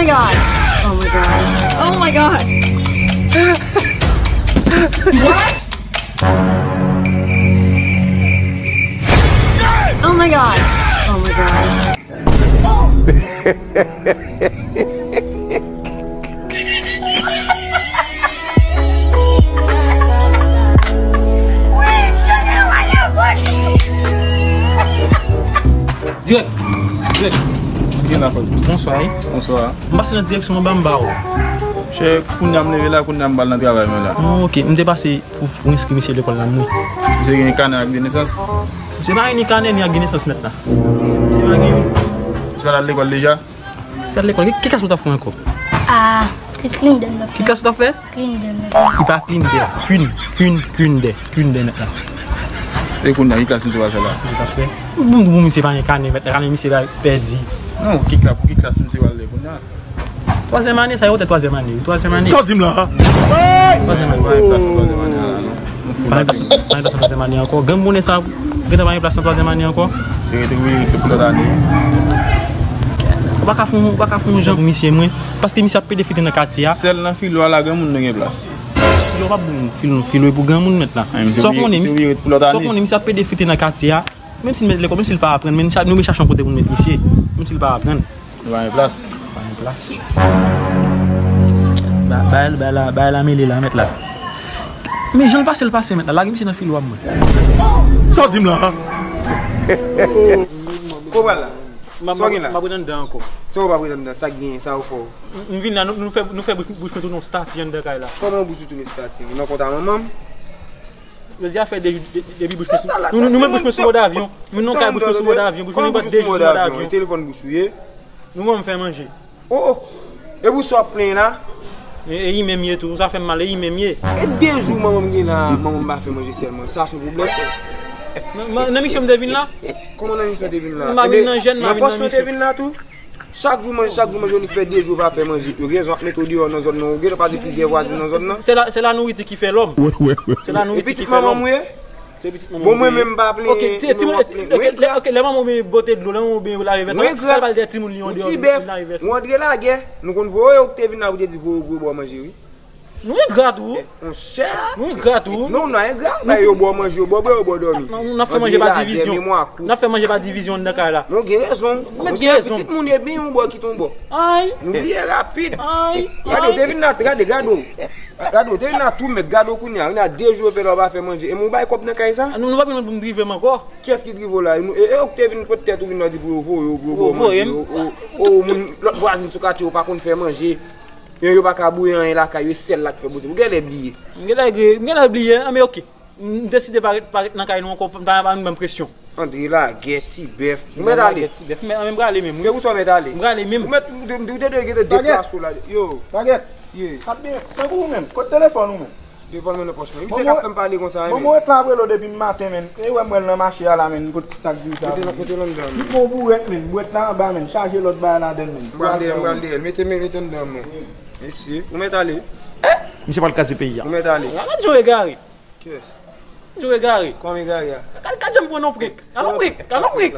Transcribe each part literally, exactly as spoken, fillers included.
God. Oh my God. Oh my God. What? Oh my God. Oh my God. Dirèk. Dirèk. Gen la, frè. Bonswa, wi. Bonswa. M pase nan direksyon an ba m ba ou. Chè, kounye a m leve la, kounye a m pral nan travay mwen la. Oh, ok, m te pase pou, pou enskri misye lekòl la, non. Misye gen kanè ak de nesans? Misye pa gen ni kanè, ni ak de nesans, mèt la. Misye pa gen. Misye pa al lekòl deja? Misye al lekòl. Ki, ki klas ou t ap fè ankò? Ah, se Clean Dam nan. Ki klas ou t ap fè? Clean Dam nan. Li pa Clean Dam. Clean, Clean, Clean Dam. Clean Dam, mèt la. E kounye a, ki klas misye pral fè la? Misye pa fè. Bon, bon, misye pa gen kanè, mèt la, kanè misye la pèdi. Non, ki klas, pou ki klas misye pral ale kounye a? Twazyèm ane, sa yo te twazyèm ane, wi, twazyèm ane. Sa w di m la? Twazyèm ane. Pa gen plas nan twazyèm ane a la, non. Pa gen plas, pa gen plas nan twazyèm ane ankò. Granmoun sa, gentan pa gen plas nan twazyèm ane ankò. Se rete, wi, rete pou lòt ane. Ou pa ka fè, ou pa ka fè yon jan pou misye, mwen. Paske misye ap pede fite nan katye a. Sèl nan filo a la, granmoun nou gen plas. Yo pa bon filo, filo e pou granmoun, mèt la. Sa w konnen, misye ap pede fite nan katye a. Menm si l met lekòl, menm si l pa aprann, men nou chache yon kote pou n met misye. Menm si l pa aprann. Nou pa gen plas. Pa gen plas. Ba-, bay, bay la, bay la mele la, mèt la. Men jan l pase, l pase, mèt la. Lage misye nan filo a, mwen. Sa w di m la? Ko pral la? Sa w gen la? M ap ret anndan ankò. Sa w p ap ret anndan? Sa k genyen? Sa yo fè w? M, m vin la, nou, nou fè, nou fè bouch, bouch mwen tounen yon stati anndan kay la. Kòman bouch ou tounen stati? Ou nan kont a manman m? Jodi a fè de jou de-, depi bouch mwen sou, nou, nou, nou met bouch mwen sou mòd avyon. Nou nan kay bouch mwen sou mòd avyon. Bouch mwen, nou met de jou sou mòd avyon. E telefòn bouch ou ye? Nou ban m fè manje. Oh, oh. E pou sa w ap plenyen la? E, e li menm ye tou. Sa fè m mal, e li menm ye. E de jou manman m gen la, manman m pa fè manje sèlman. Sa se yon pwoblèm. Nan, nan, nan misyon m te vin la? Kòman nan misyon w te vin la? M pa vin nan jèn, m pa vin nan misyon. Nan pòs ou te vin la tou? Chak jou manje, chak jou manje, ou fè de jou pa fè manje. Yo gen rezon ap mete w deyò nan zòn nan. Ou gentan pase plizyè vwazen nan zòn nan. Se, se la, se la nouriti ki fè lòm. Se la nouriti ki fè lòm. E pitit manman m ou ye? Se pitit manman m ou ye? Bon, mwen menm m pa plenyen. Ok, se timoun, ok, lè, ok, lè manman ou byen pote dlo, lè manman ou byen lave vès, ou pral de timoun li andeyò, li lave vès. Ou antre lagè, nou konn voye ou te vin la, ou te di voye ou voye bò manje, wi. Nou engra tou. Monchè. Nou engra tou. Non, nou engra. Bay yo bò manje, yo bò bwè, yo bò dòmi. N ap fè manje pa divizyon. N ap fè manje pa divizyon anndan kay la. Non, gen rezon. Monchè, pitit moun e byen yon bò kite yon bò. Ay. Nou bliye rapid. Ay. Gade, ou te vin la, gade, gade w. Gade, ou te vin la tou mèt, gade w kounye a. Kounye a de jou fè la ou pa fè manje. E mwen ou bay kòb nan kay sa? Nou, nou pa bezwen pou m drive m ankò. Kiyès ki drive w la? E, e ou ki te vin pote tèt ou vin la di pou yo voye w, pou yo bò manje. O, o, o, moun, lòt vwazen sou katye yo pa konn fè manje. Yo, yo pa ka bouyi anyen lakay yo, e sèl la k fè bote. Ou genlè bliye. M genlè, m genlè bliye, an, men oke. M deside pa ret, pa ret nan kay nou ankò, pa, pa, pa ban m presyon. Antre lagè, ti bèf. Ou mèt ale. Ti bèf, men, men m prale menm, wi. Se pou sa w mèt ale. M prale menm. Ou mèt, ou te, ou te dwe gentan deplase w la. Yo. Bagèt. Ye. Sa byen, tankou ou menm, kot telefòn ou menm? Telefòn mwen nan pòch mwen. Misye k ap fè m pale konsa, men. Bon, mwen ret la ap rele w depi maten, men. E wè m wè l nan mache a la, men, kot sa k di sa. Mete l, mete l anndan, men. Li pran bourèt, men. Bourèt la anba, men. Chaje lòt bagay ladan l, men. M pral dèyè l, m pral dèyè l. Mete, mete anndan, men. Mesye, ou mèt ale. Misye pral kraze peyi a. Ou mèt ale. Gad jan w egare. Kiyès? Jan w egare. Kòman egare a? Gad, gad jan m pran nan prank. Gad yon prank, gad yon prank.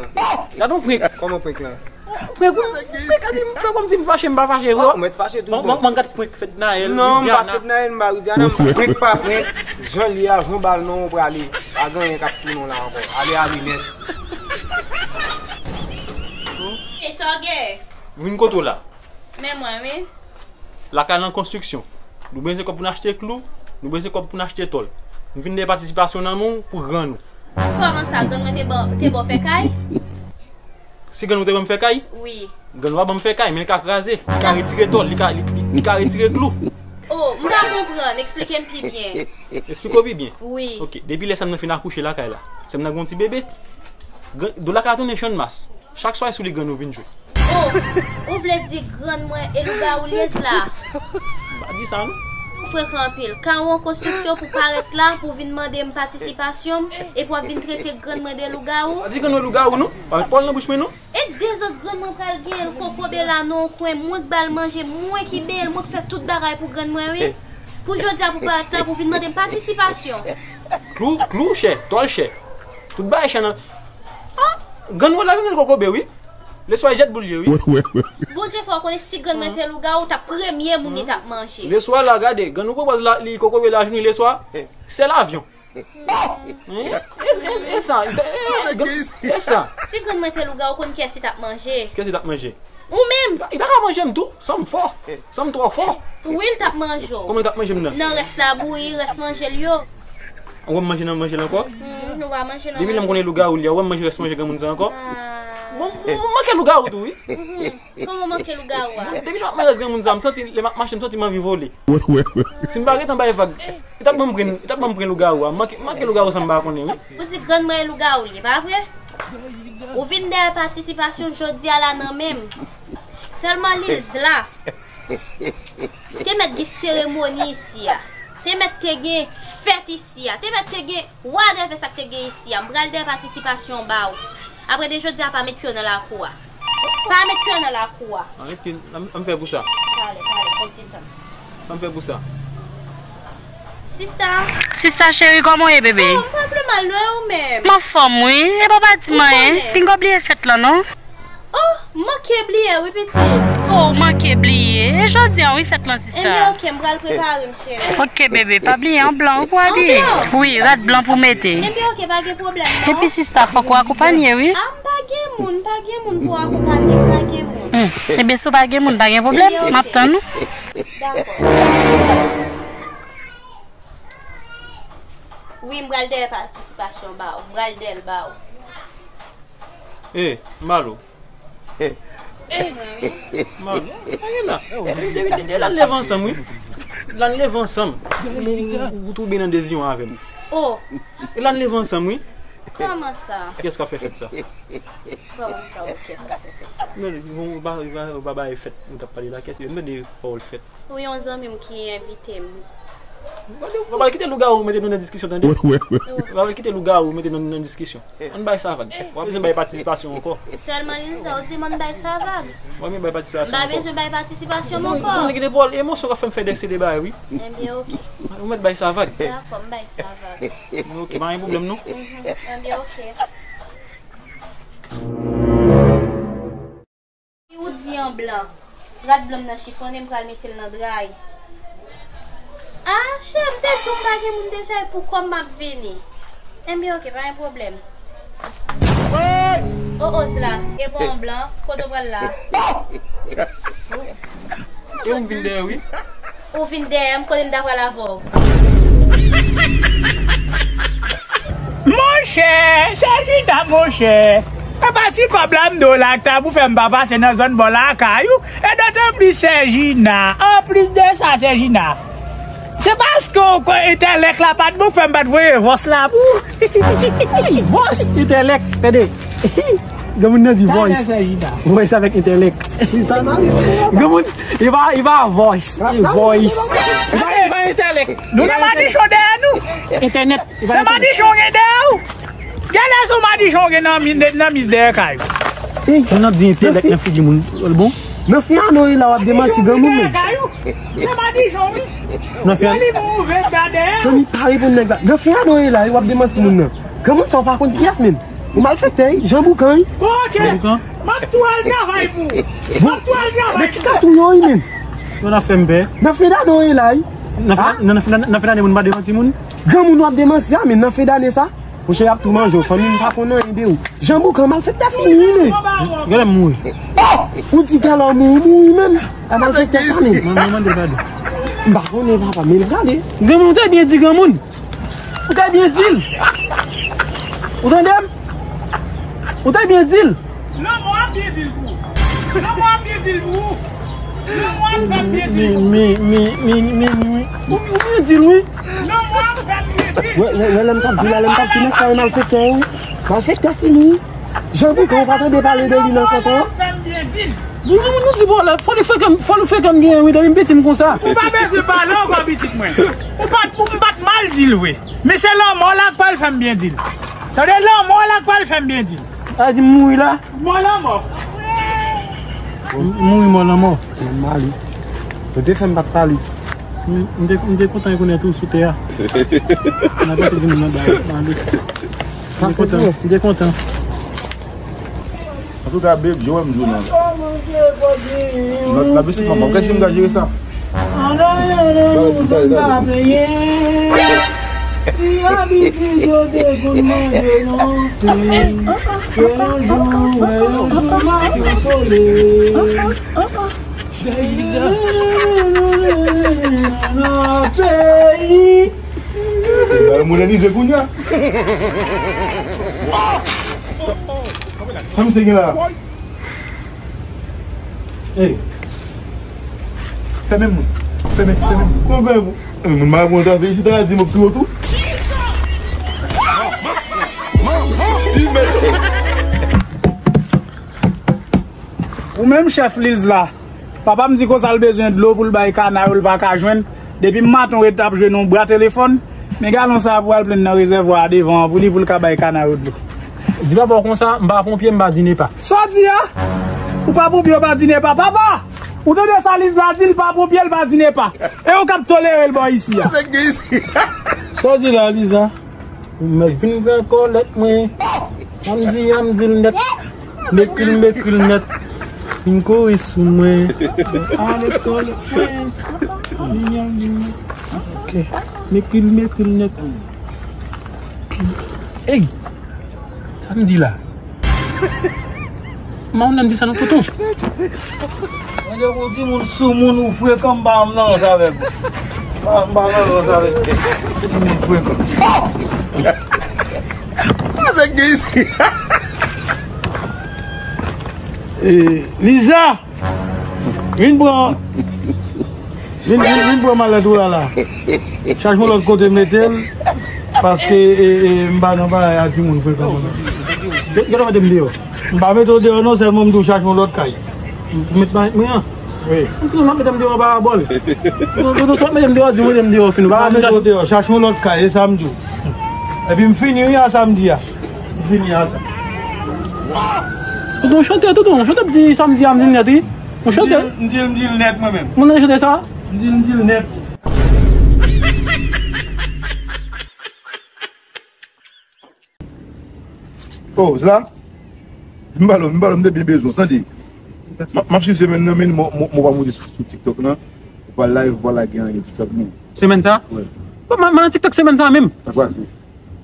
Gad yon prank. Kòman prank lan? Prank, wi, prank, gade, m fè kòmsi m fache, m pa fache, vre. Ou mèt fache tou bon. Mwen, mwen gad prank Fednaelle, Widiana. Non, m pa Fednaelle, m pa Widiana, m prank pa prank. Jan l ye a, jan w ba l non, ou prale. Pa gen anyen k ap tounen w la ankò. Ale, ale nèt. E sa w gen? Vin kote w la. Men mwen, wi. Lakay lan konstriksyon. Nou bezwen kòb pou n achte klou, nou bezwen kòb pou n achte tòl. Nou vin dèyè patisipasyon nan men w pou grann ou. Kòman sa, grann mwen te ba, te ba w fè kay? Si grann ou te ban m fè kay? Wi. Grann ou pa ban m fè kay, men li ka kraze, li ka retire tòl, li ka, li, li, li ka retire klou. Oh, m pa konprann, eksplike m pi byen. Eksplike w pi byen? Wi. Ok, depi lè sè m nan fin akouche lakay la, sè m nan gen yon ti bebe. Gran, do lakay la tounen chanmas. Chak swa e sou li grann ou vin jwe. Oh, ou vle di grann mwen e lougawou lyez la? M pa di sa, non. Ou frekan anpil. Kay ou an konstriksyon pou parèt la, pou vin mande m patisipasyon m, epi w ap vin trete grann mwen de lougawou? Pa di grann mwen lougawou, non. Pa met pawòl nan bouch mwen, non. E dezòd grann mwen pral genyen l kokobe la nan yon kwen, mwen k ba l manje, mwen ki benyen l, mwen k fè tout bagay pou grann mwen, wi. Pou jodi a, pou parèt la, pou vin mande m patisipasyon. Klou, klou chè, tòl chè. Tout bagay chè nan. Ah, grann mwen la vin gen kokobe, wi. Leswa e jèt boul ye, wi. Bondye fè w konnen si grann mwen te lougawou, t ap premye moun li t ap manje. Leswa la, gade, grann ou pran pòz la, li kokobe lajounen, leswa, sèl avyon. E, e, e, e sa, e, e, e sa. Si grann mwen te lougawou, konn kiyès li t ap manje? Kiyès li t ap manje? Ou menm. Li pa ka manje m tou, san m fò, san m twò fò. Wi, li t ap manje w. Kòman li t ap manje m nan? Nan rès labouyi, rès manje l yo. Ou wè m manje nan manje l ankò? Hmm, ou pa manje nan manje. Depi lè m konnen lougawou li a, ou wè m manje rès manje granmoun sa ankò? Ah. Bon, m manke lougawou tou, wi. Mhm. Kòman w manke lougawou a? Depi lè m ap manje rès granmoun sa, m santi, lè m ap mache, m santi m anvi vole. Si m pa gentan bay vag, li t ap ban m pran, li t ap ban m pran lougawou a. M manke, manke lougawou sa m pa konnen, wi. Ou di grann mwen e lougawou li ye, pa vre? Ou vin dèyè patisipasyon jodi a la nan men m. Sèlman Lil Zla. Te mèt gen seremoni isi a. Te mèt te gen fèt isi a. Te mèt te gen whatever sa k te gen isi a. M pral dèyè patisipasyon ba w. Apre de jodi a, pa met pye w nan lakou a. Pa met pye w nan lakou a. An, epi, an, an fè pou sa. Pale, pale, pran ti tan. An fè pou sa. Sista. Sista cheri, kòman w ye, bebe? Oh, m pa vle mal non, e ou menm? M anfòm, wi. E pa pa di m anyen. Ou konnen. Pinga w bliye fèt lan, non? Oh, m manke bliye wi, pitit. Oh, ou manke bliye. E jodi a, wi, fèt lan, sista. Enben, oke, m pral prepare m, cheri. Oke, bebe, pa bliye, an blan, ou pou abiye. An blan? Wi, rad blan pou mete. Enben, oke, pa gen pwoblèm, non. Epi, sista, fòk ou akonpanye, wi. Ah, m pa gen moun, pa gen moun pou akonpanye, m pa gen moun. Hmm. Enben, si w pa gen moun, pa gen pwoblèm, m ap tann ou. Dakò. Wi, m pral dèyè patisipasyon ba w, m pral dèyè l ba w. E, Malo. E, mwen, wi. Malo, pa gen la. E, e, e, e, e, l al leve ansanm, wi. L al leve ansanm. Ou, ou, ou, ou toube nan dezyon avè m. Oh. E, l al leve ansanm, wi. Kòman sa? Kiyès k ap fè fèt sa? Kòman sa, ou, kiyès k ap fè fèt sa? Men, bon, ou pa, ou pa, ou pa bay fèt, nou t ap pale la, kiyès, m tande pawòl fèt. Wi, yon zanmi m ki envite m. Ou pa pral kite lougawou mete nou nan diskisyon, tande? Ou pa pral kite lougawou mete nou nan diskisyon. Ann bay sa vag. W ap bezwen bay patisipasyon ankò. Sèlman li sa, ou di m ann bay sa vag. W ap bezwen bay patisipasyon ankò. M pa bezwen bay patisipasyon m ankò. Ou konnen ki de pawòl, emosyon k ap fè m fè dèse de bagay, wi. Enben, oke. Ou mèt bay sa vag. Dakò, m bay sa vag. Oke, pa gen pwoblèm, non. Mhm, enben, oke. Ou di an blan. Rad blan m nan chifonnen, m pral mete l nan dray. Ah, cheri, m te di w m pa gen moun deja, e pou kò m m ap vini. Enben, oke, pa gen pwoblèm. Oh, oh, Zla, e pa w an blan, kote w pral la? E ou m vin dèyè, wi. Ou vin dèyè m, kote m ta pral avè w? Monchè, Sèjina, monchè. E pa ti kòb la m do la k ta pou fè m pa pase nan zòn bò lakay ou. E dotanplis Sèjina. Anplis de sa, Sèjina, se paske w kwè entèlèk la pa t bon k fè m pa t voye vòs la pou ou. Vòs, entèlèk, tande. Granmoun nan di voice. Voice avèk entèlèk. Granmoun, e pa, e pa voice, e voice. E pa, e pa entèlèk. Nou gen madichon dèyè nou. Entènèt. Se madichon gen dèyè ou. Genlè se yon madichon gen nan mi-, nan mis dèyè kay ou. Moun nan di entèlèk nan figi moun, l bon? Nan fiyano e la w ap demanti granmoun menm. Se madichon, wi. Nan fiyano. Zanmi, pa reponn nèg la. Nan fiyano e la, w ap demanti moun nan. Granmoun sa w pa konn kiyès menm. Ou malfektè, wi, Jan Boukan, wi. Bon, oke. Jan Boukan? M ap tou al travay pou ou. M ap tou al travay pou ou. Bon, men ki katou yo, wi, menm? Yo nan fè m pè. Nan fedano e la, wi. Nan fedane moun pa demanti moun? Granmoun w ap demanti a, men nan fedane sa. Monchè, y ap tou manje w. Fanmi m pa konn anyen de ou. Jan Boukan, malfektè fini, wi, menm. Genlè m mouri. Ou di genlè w mouri, mouri menm. A malfektè sa, menm. Mwen, mwen mande l padon. M pa konnen, papa, men l prale. Granmoun, ou te byen di granmoun. Ou te byen di l. Ou tande m? Ou te byen di l. Lanmò ap byen di l pou ou. Lanmò ap byen di l pou ou. Lanmò ap fè m byen di l pou ou. Mi, mi, mi, mi, mi, mi. Ou, ou byen di l, wi. Lanmò ap fè m byen di l. Wè, wè, wè, lè m t ap di la, lè m t ap di nèg sa yo malfektè, wi. Malfektè fini. Jan Boukan, ou pa tande pale de li nan kanton an? Bon, bon, nou di bon la, fò nou fè kè m, fò nou fè kè m byen, wi, depi m piti m konsa. Ou pa bezwen pale ankò, pitit mwen. Ou pa t, ou m pa t mal di l, wi. Men se lanmò la k pral fè m byen di l. Tande, lanmò la k pral fè m byen di l. A di m mouri la? Mò lanmò. M mouri mò lanmò. Mwen mal, wi. Yo te fè m pa t pale. M, m te, m te kontan rekonèt ou sou tè a. Nan pase di moun nan ba, ba li. M te kontan, m te kontan. Antouka, babe, yo wè m di w non. Nòt la, mesi manman. Kèsi m ka jere sa? Ann ayen nan moun sa m pa benyen. Ki abitid yo te konn mande non se. Ke yon jou, wè yon jou m a konsole. Nan peyi. Bagay modènize kounye a. Sa misye gen la? Ey. Fèmen moun. Fèmen, fèmen moun. Kòman fèmen moun? Moun malad moun ta fè isit la, di m ap touye w tou. Ou menm chèf Liz la, papa m di konsa l bezwen dlo pou l bay kana yo, l pa ka jwenn. Depi maten w ret ap jwe nan yon bra telefòn, men galon sa a pou al plenn nan rezèvwa a devan an pou li, pou l ka bay kana yo dlo. Di papa w konsa, m pa ponpye, m pa di nepa. Sa w di a? Ou pa ponpye, w pa di nepa. Papa! Ou tande sa Liz la di, l pa ponpye, l pa di nepa. E ou k ap tolere l bò isi a. Sa w di la, Liz la? Ou mèt vin pran kòlèt mwen. An m di, an m di l nèt. M ekri l, m ekri l nèt. Vin kouri sou mwen. An m ekri l nèt. Ok. M ekri l, m ekri l nèt. Ey! Sa m di la? Mwen menm di sa nan tonton. Mwen de pou timoun soumoun ou frekan, m pa nan rans avèk ou. M pa, m pa nan rans avèk timoun frekan. Avèk gen isi. Eh, Liza! Vin pran, vin, vin, vin pran malèt ou la la. Chache yon lòt kote mete l, paske, e, e, m pa nan bagay a timoun frekan mwen menm. Gade mete m deyò. M pa mete w deyò non, sèlman m di w chache yon lòt kay. M met malèt mwen an. Wi. M tou m ap mete m deyò parabòl. Nou, nou, nou sot mete m deyò, di mete m deyò fini. M pa mete w deyò, chache yon lòt kay, e sa m di w. Epi m fini wi a sa m di a. M fini a sa. Tonton chante, tonton chante ap di sa m di a, m di l nèt wi. Ou chante? M di l, m di l nèt mwen menm. Moun nan chante sa? M di l, m di l nèt. Oh, sa? M pale w, m pale w, m te byen bezwen w, tande. M ap, m ap swiv semèn nan, men mwen, mwen, mwen pa monte sou, sou TikTok nan. Ou pa live, ou pa lage anyen TikTok non. Semèn sa? Wi. Bon, mwen, mwen nan TikTok semèn sa menm. Sa pase.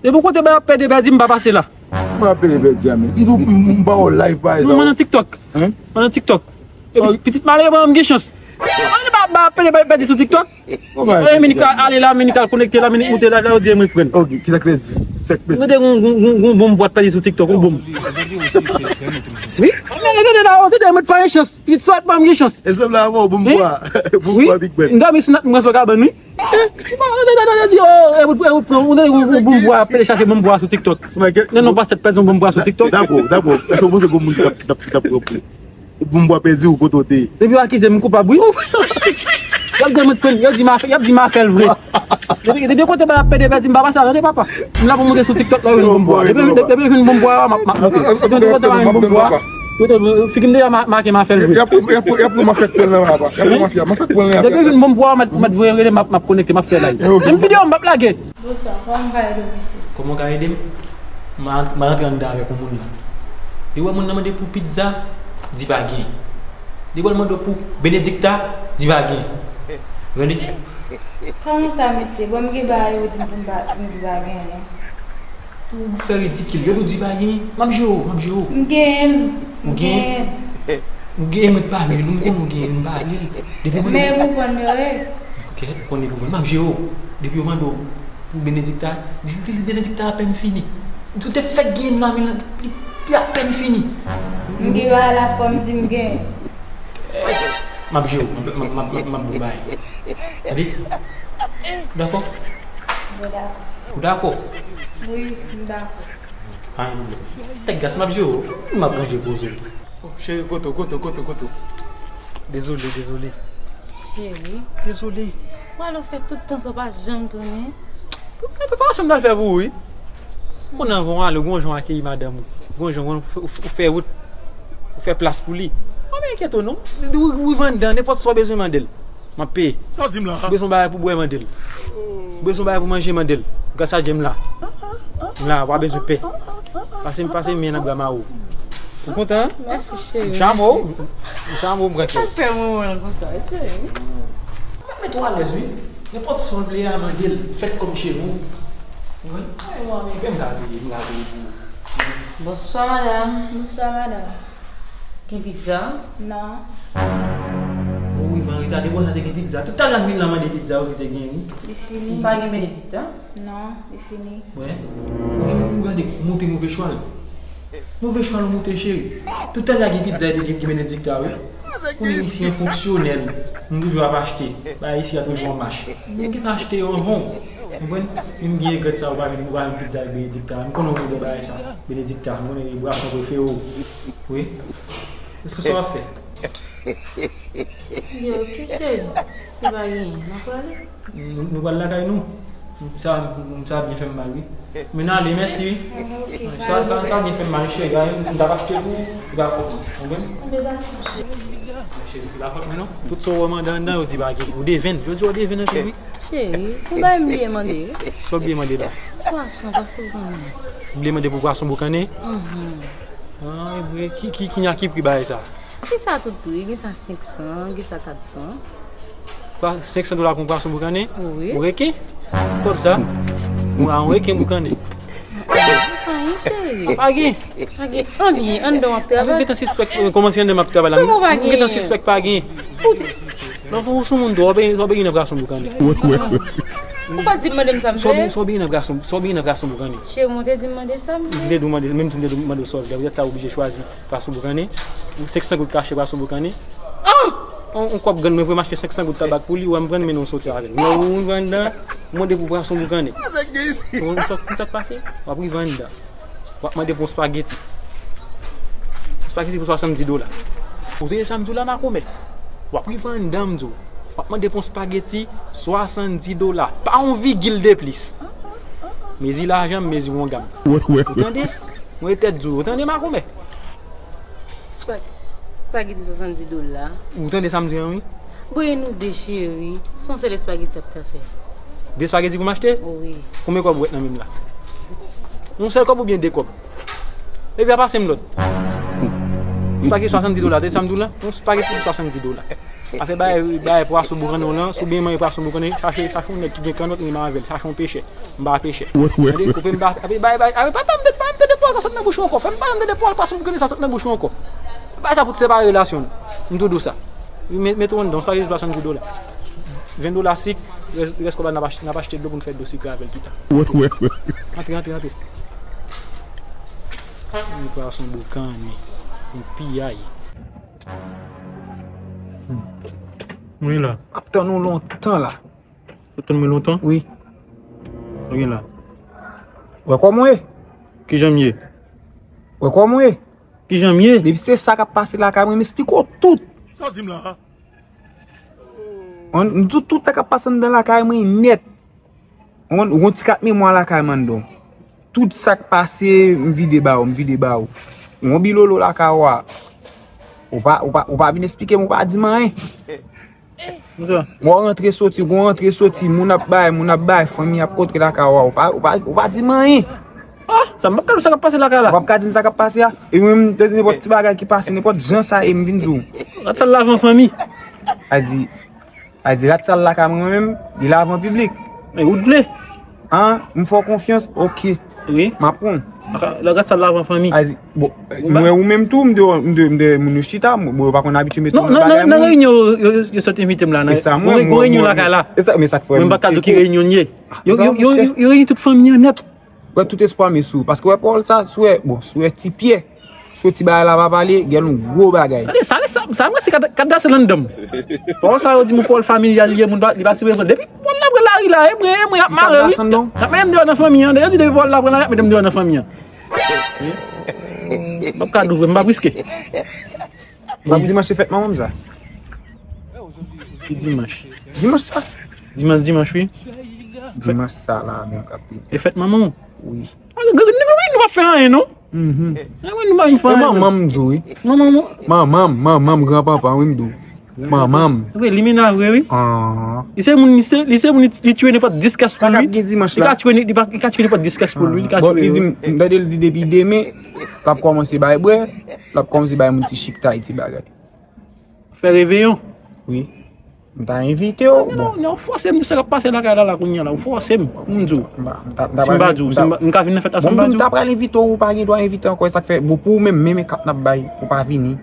Depi w kote bay ap pèdi, pèdi, m pa pase la. M pa pèdi, pèdi a menm. M di w, m, m pa wè w live pa egzanp. Non, mwen nan TikTok. Hein? Mwen nan TikTok. Epi pitit malere mwen, m gen chans. Mwen pa, pa pèdi, pèdi sou TikTok. Mwen minik al ale la, minik al konekte la, minik moute la, la yo di mwen pran. Ok, kisa k pèdi? Sa k pèdi? Mwen te gon, gon, gon, gon bonm bwa pèdi sou TikTok, gon bonm. Wi, men gade la, yo te di mwen pa gen chans. Pitit sòt pa m gen chans. E sanble avè w, bonm bwa. Bonm bwa Big Ben. M dòmi sou nat mwen sou kabann wi. Bon, ou te di, oh, e ou, e ou pran, ou te di, ou, ou bonm bwa, ap pede chache bonm bwa sou TikTok. Men non, pastè pèdi yon bonm bwa sou TikTok. Dabò, dabò, èske w panse gon moun ki t ap, ki t ap, ki t ap pran pou ou? Bonm bwa pèdi ou kote w te ye? Depi yo akize m, m koupab wi. Y ap di m pran, y ap di m a fè, y ap di m a fè l vre. Depi, depi kote bay ap pede pèdi, m pa pase la tande papa. M la pou monte sou TikTok la, yo jwenn bonm bwa. Depi, depi, depi yo jwenn bonm bwa, m ap, m ap monte. Depi kote bay jwenn bonm bwa. Yo te figi m deja ma-, make m a fè l vre. Y ap, y ap, y ap pran m a fè pwen nan la, papa. Y ap pran m a fè, m a fè pwen nan. Depi yo jwenn bonm bwa, m ap, m ap voye rele, m ap, m ap konekte, m ap fè live. Menm videyo m p ap lage. Bonswa, kòman m ka ede w mesye? Kòman w ka ede m? M a, m a rantre anndan avèk yon moun la. Li wè moun nan mande pou pizza, di pa gen. Li wè l mande w pou benedikta, di pa gen. Rele. Kòman sa mesye? Bon, m gen bagay ou di m pou m pa, pou m di pa genyen. Ou fè ridikil. Gade ou di pa gen. M ap jere w, m ap jere w. M genyen l. Ou genyen l? Ou genyen, mwen pale l, m konnen ou genyen l, m pale l. Depi mwen. Men pou vann yo ye. Ok, m konnen pou vann. M ap jere w. Depi yo mande w pou benedikta, di l, di l benedikta apèn fini. Di w te fèk genyen l la, men li, li apèn fini. M gen bagay la fò m di m genyen. M ap jere w, m ap, m ap, m ap, m ap, m ap ba w bagay. Tande? Ou dakò? Mwen dakò. Ou dakò? Wi, m dakò. Pa gen pwoblèm. Tèt gras, m ap jere w. M ap ranje koze w. Oh, cheri, kote w, kote w, kote w, kote w? Dezole, dezole. Cheri. Dezole. Wè lè w fè tout tan sa w pa janm tounen. Preparasyon m t al fè pou ou, wi. Konnen anvan w ale, w gon jan w akeyi madanm ou. Gon jan w, ou f-, ou f-, ou fè wout, ou fè plas pou li. Pa enkyete w non. Ou, ou rive anndan, nenpòt sa w bezwen mande l. M ap peye. Sa w di m la? Ou bezwen bagay pou bwè, mande l. Ou bezwen bagay pou manje, mande l. Gras a Dye m la. M la, w pa bezwen pè. Pase, pase men nan bra mari w. Ou kontan? Mèsi, cheri. M chame w. M chame w, m pran kè w. Sa k fè mwen wè l konsa, cheri? Mwen mete w alèz, wi. Nenpòt sa w vle a, mande l. Faites comme chez vous. Wi. Ay, mwen, men m gade, m gade pou ou. Bonswa, madanm. Bonswa, madanm. Gen pizza? Non. Ou rive an reta, depi w te gen pizza. Toutalè m vin la mande pizza, ou di te gen, wi. Li fini. M pa gen benedikta. Non, li fini. Wè. Ou gade, moute move chwal. Move chwal ou moute, cheri. Toutalè gen pizza epi gen, gen benedikta, wi. Kounye isi an fonksyonèl. M toujou ap achte. Bagay isi a toujou an mach. M gentan achte yo anvan w. Konprann? Men m gen regrèt sa, ou pa vin, ou pa vin pizza ak benedikta. M konnen ou renmen bagay sa. Benedikta, m konnen e bwason prefere w. Wi. Èske sa w ap fè? Yo, ki cheri? Se pa genyen. N ap prale? Nou, nou pral lakay nou. Sa, sa byen fè m mal, wi. Men n ale, mèsi, wi. Sa, sa, sa byen fè m mal, cheri. Gade, m t ap achte pou ou, li pa fòt mwen. Konprann? Cheri, li pa fòt mwen, non. Tout sa w wè m anndan, anndan, yo di pa gen. Ou devèn. Yo di w devèn anpil, wi. Cheri, ou bay m bliye mande, wi. Sa w bliye mande la? Pwason, pwason boukannen. Bliye mande pou pwason boukannen? Mhm. Ah, e vre. Ki, ki, ki, ki pri bagay sa? Gen sa tout pri, gen sa senk san, gen sa kat san. Senk san dola pou yon pwason boukannen? Wi. Yon reken? Kòb sa? Yon reken boukannen. Pa gen, cheri. Pa gen. Pa gen. Anbyen, anndan w ap travay. Mwen gentan sispèk, kòman si anndan m ap travay la? Kòman pa gen? Mwen gentan sispèk pa gen. Ou te- Non, ou sou moun tou, w ap, w ap gen nan pwason boukannen. Ou pa di m mande m sa m vle. Sa w gen nan pwason, sa w gen nan pwason boukannen? Cheri, mwen te di m mande sa m vle. M te di w mande, menm si m te di w mande w sa w vle, poutèt sa w oblije chwazi. Pwason boukannen. Ou senk san goud kache pwason boukannen. Ah! On, on kòb grann mwen voye m achte senk san goud tabak pou li, wè m pran l mennen w soti avè l. Mwen ou rive anndan, ou mande pou pwason boukannen. Sa, sa, sa k pase? W ap rive anndan. W ap mande pou yon spageti. Yon spageti pou swasanndis dola. Ou tande sa m di w la, makomè? W ap rive anndan, m di w. W ap mande pou yon spageti swasanndis dola. Pa yon vigil de plis. Mezi lajan m, mezi wonga m. Ou tande? Mwen tèt di w, ou tande makomè? Spa-, spageti swasanndis dola. Ou tande sa m di an, wi? Voye nou de, cheri. Se yon sèl espageti ap ka fè. De spageti pou m achte? Wi. Konbyen kòb ou wè nan men m la? Yon sèl kòb oubyen de kòb? Epi a pase m lòd. Yon spageti swasanndis dola, tande sa m di w la? Yon spageti pou swasanndis dola. Afè bay, bay pwason boukannen w lan, si w byen manje pwason boukannen, chache, chache yon nèg ki gen kannòt, renmen avè l, chache yon pechè. M pa pechè. Tande, koupe m pa, ape bay, bay, ape pa, pa m tande, pa m tande pawòl sa sot nan bouch ou ankò. Fè m pa janm tande pawòl pwason boukannen sa sot nan bouch ou ankò. Bay sa pou te separe relasyon nou. M tou di w sa. Met, mete w anndan, w pa jis swasanndis dola. Ven dola sik, rès, rès kòb la n ap achte, n ap achte dlo pou n fè dlo sikre avè l pita. Antre, antre, antre. Yon pwason boukannen. Yon piyay. Wi la. M ap tann ou lontan la. Ou tann mwen lontan? Wi. Ou gen la. Wè kòman w ye? Kijan m ye? Wè kòman w ye? Kijan m ye? Depi se sa k ap pase lakay mwen, m esplike w tout. Sa w di m la? Mwen, m di w tout sa k ap pase anndan lakay mwen nèt. Ou konn, ou gon ti kat memwa lakay m anndan. Tout sa k pase, m vide ba ou, m vide ba ou. Ou gon bilolo lakay ou a. Ou pa, ou pa, ou pa vin esplike m, ou pa di m anyen. Mwen rantre soti, gon rantre soti, moun ap bay, moun ap bay, fanmi ap kontre lakay ou a. Ou pa, ou pa, ou pa di m anyen. Ah, sa m p ap ka di w sa k ap pase lakay la. Ou p ap ka di m sa k ap pase a. E mwen, m tande nenpòt ti bagay ki pase, nenpòt jan sa ye, m vin di w. Rat sal lave an fanmi. A di, A di rat sal lakay mwen menm, li lave an piblik. Men ou t vle? An, m fè w konfyans, oke. Wi. M ap pran. Lè rat sal lave an fanmi. A di, bon, mwen ou menm tou, m de, m de, m de moun yo chita, m, bon, yo pa konn abitye mete m nan bagay moun. Nan reyinyon yo, yo, yo sot envite m la. E sa mwen, mwen, mwen, reyinyon lakay la. E sa, men sa k fè mwen m pa ka di w ki reyinyon l ye. Yo, yo, yo, yo reyini tout fanmi an nèt. Wè tout espwa m sou ou. Paske wè pawòl sa, si w wè, bon, si w wè Ti Pyè, si w wè ti bagay la pa pale, gen yon gwo bagay. Tande, sa, sa, sa, mwen se kad, kad dase nan dan m. Pawòl sa yo di m pawòl familyal li ye, moun pa, li pa sipoze pran. Depi pawòl la pran lari la, e mwen, e mwen y ap mare, wi. Y ap mete m deyò nan fanmi an. Yo di depi pawòl la pran lari, y ap mete m deyò nan fanmi an. M p ap ka di w vre, m p ap riske. Bon, dimanch se fèt manman m sa. Ki dimanch? Dimanch sa. Dimanch, dimanch, wi. Dimanch sa la menm k ap vini. E fèt manman w? Wi. Nèg yo, nou pa fè anyen, non. Mhm. Nèg yo, nou pa fè anyen, non. E manman m di w, wi. Manman w? Manman m, manman m, granpanpa, wi, m di w. Manman m. Wi, li mennaj vre, wi. Ah. Li se moun, li se, li se moun, li, li tchwe nenpòt dis kès pou li. Sa k ap gen dimanch la? Li ka tchwe, li pa, li ka tchwe nenpòt dis kès pou li, li ka tchwe. Bon, li di m, m tande l di depi demen, l ap kòmanse bay bwè, l ap kòmanse bay moun ti chiktay, ti bagay. Fè reveyon. Wi. M ta envite w, bon. Non, non, ou fòse m, di sa k ap pase lakay la, la, kounye a la, ou fòse m, m di w. Si m pa di w, si m pa, m ka vin nan fèt la, si m pa di w. Bon, m di w, m ta pral envite w, ou pa gen dwa envite ankò, e sa k fè, bon, pou ou menm, menm e kat n ap bay, ou pa vini.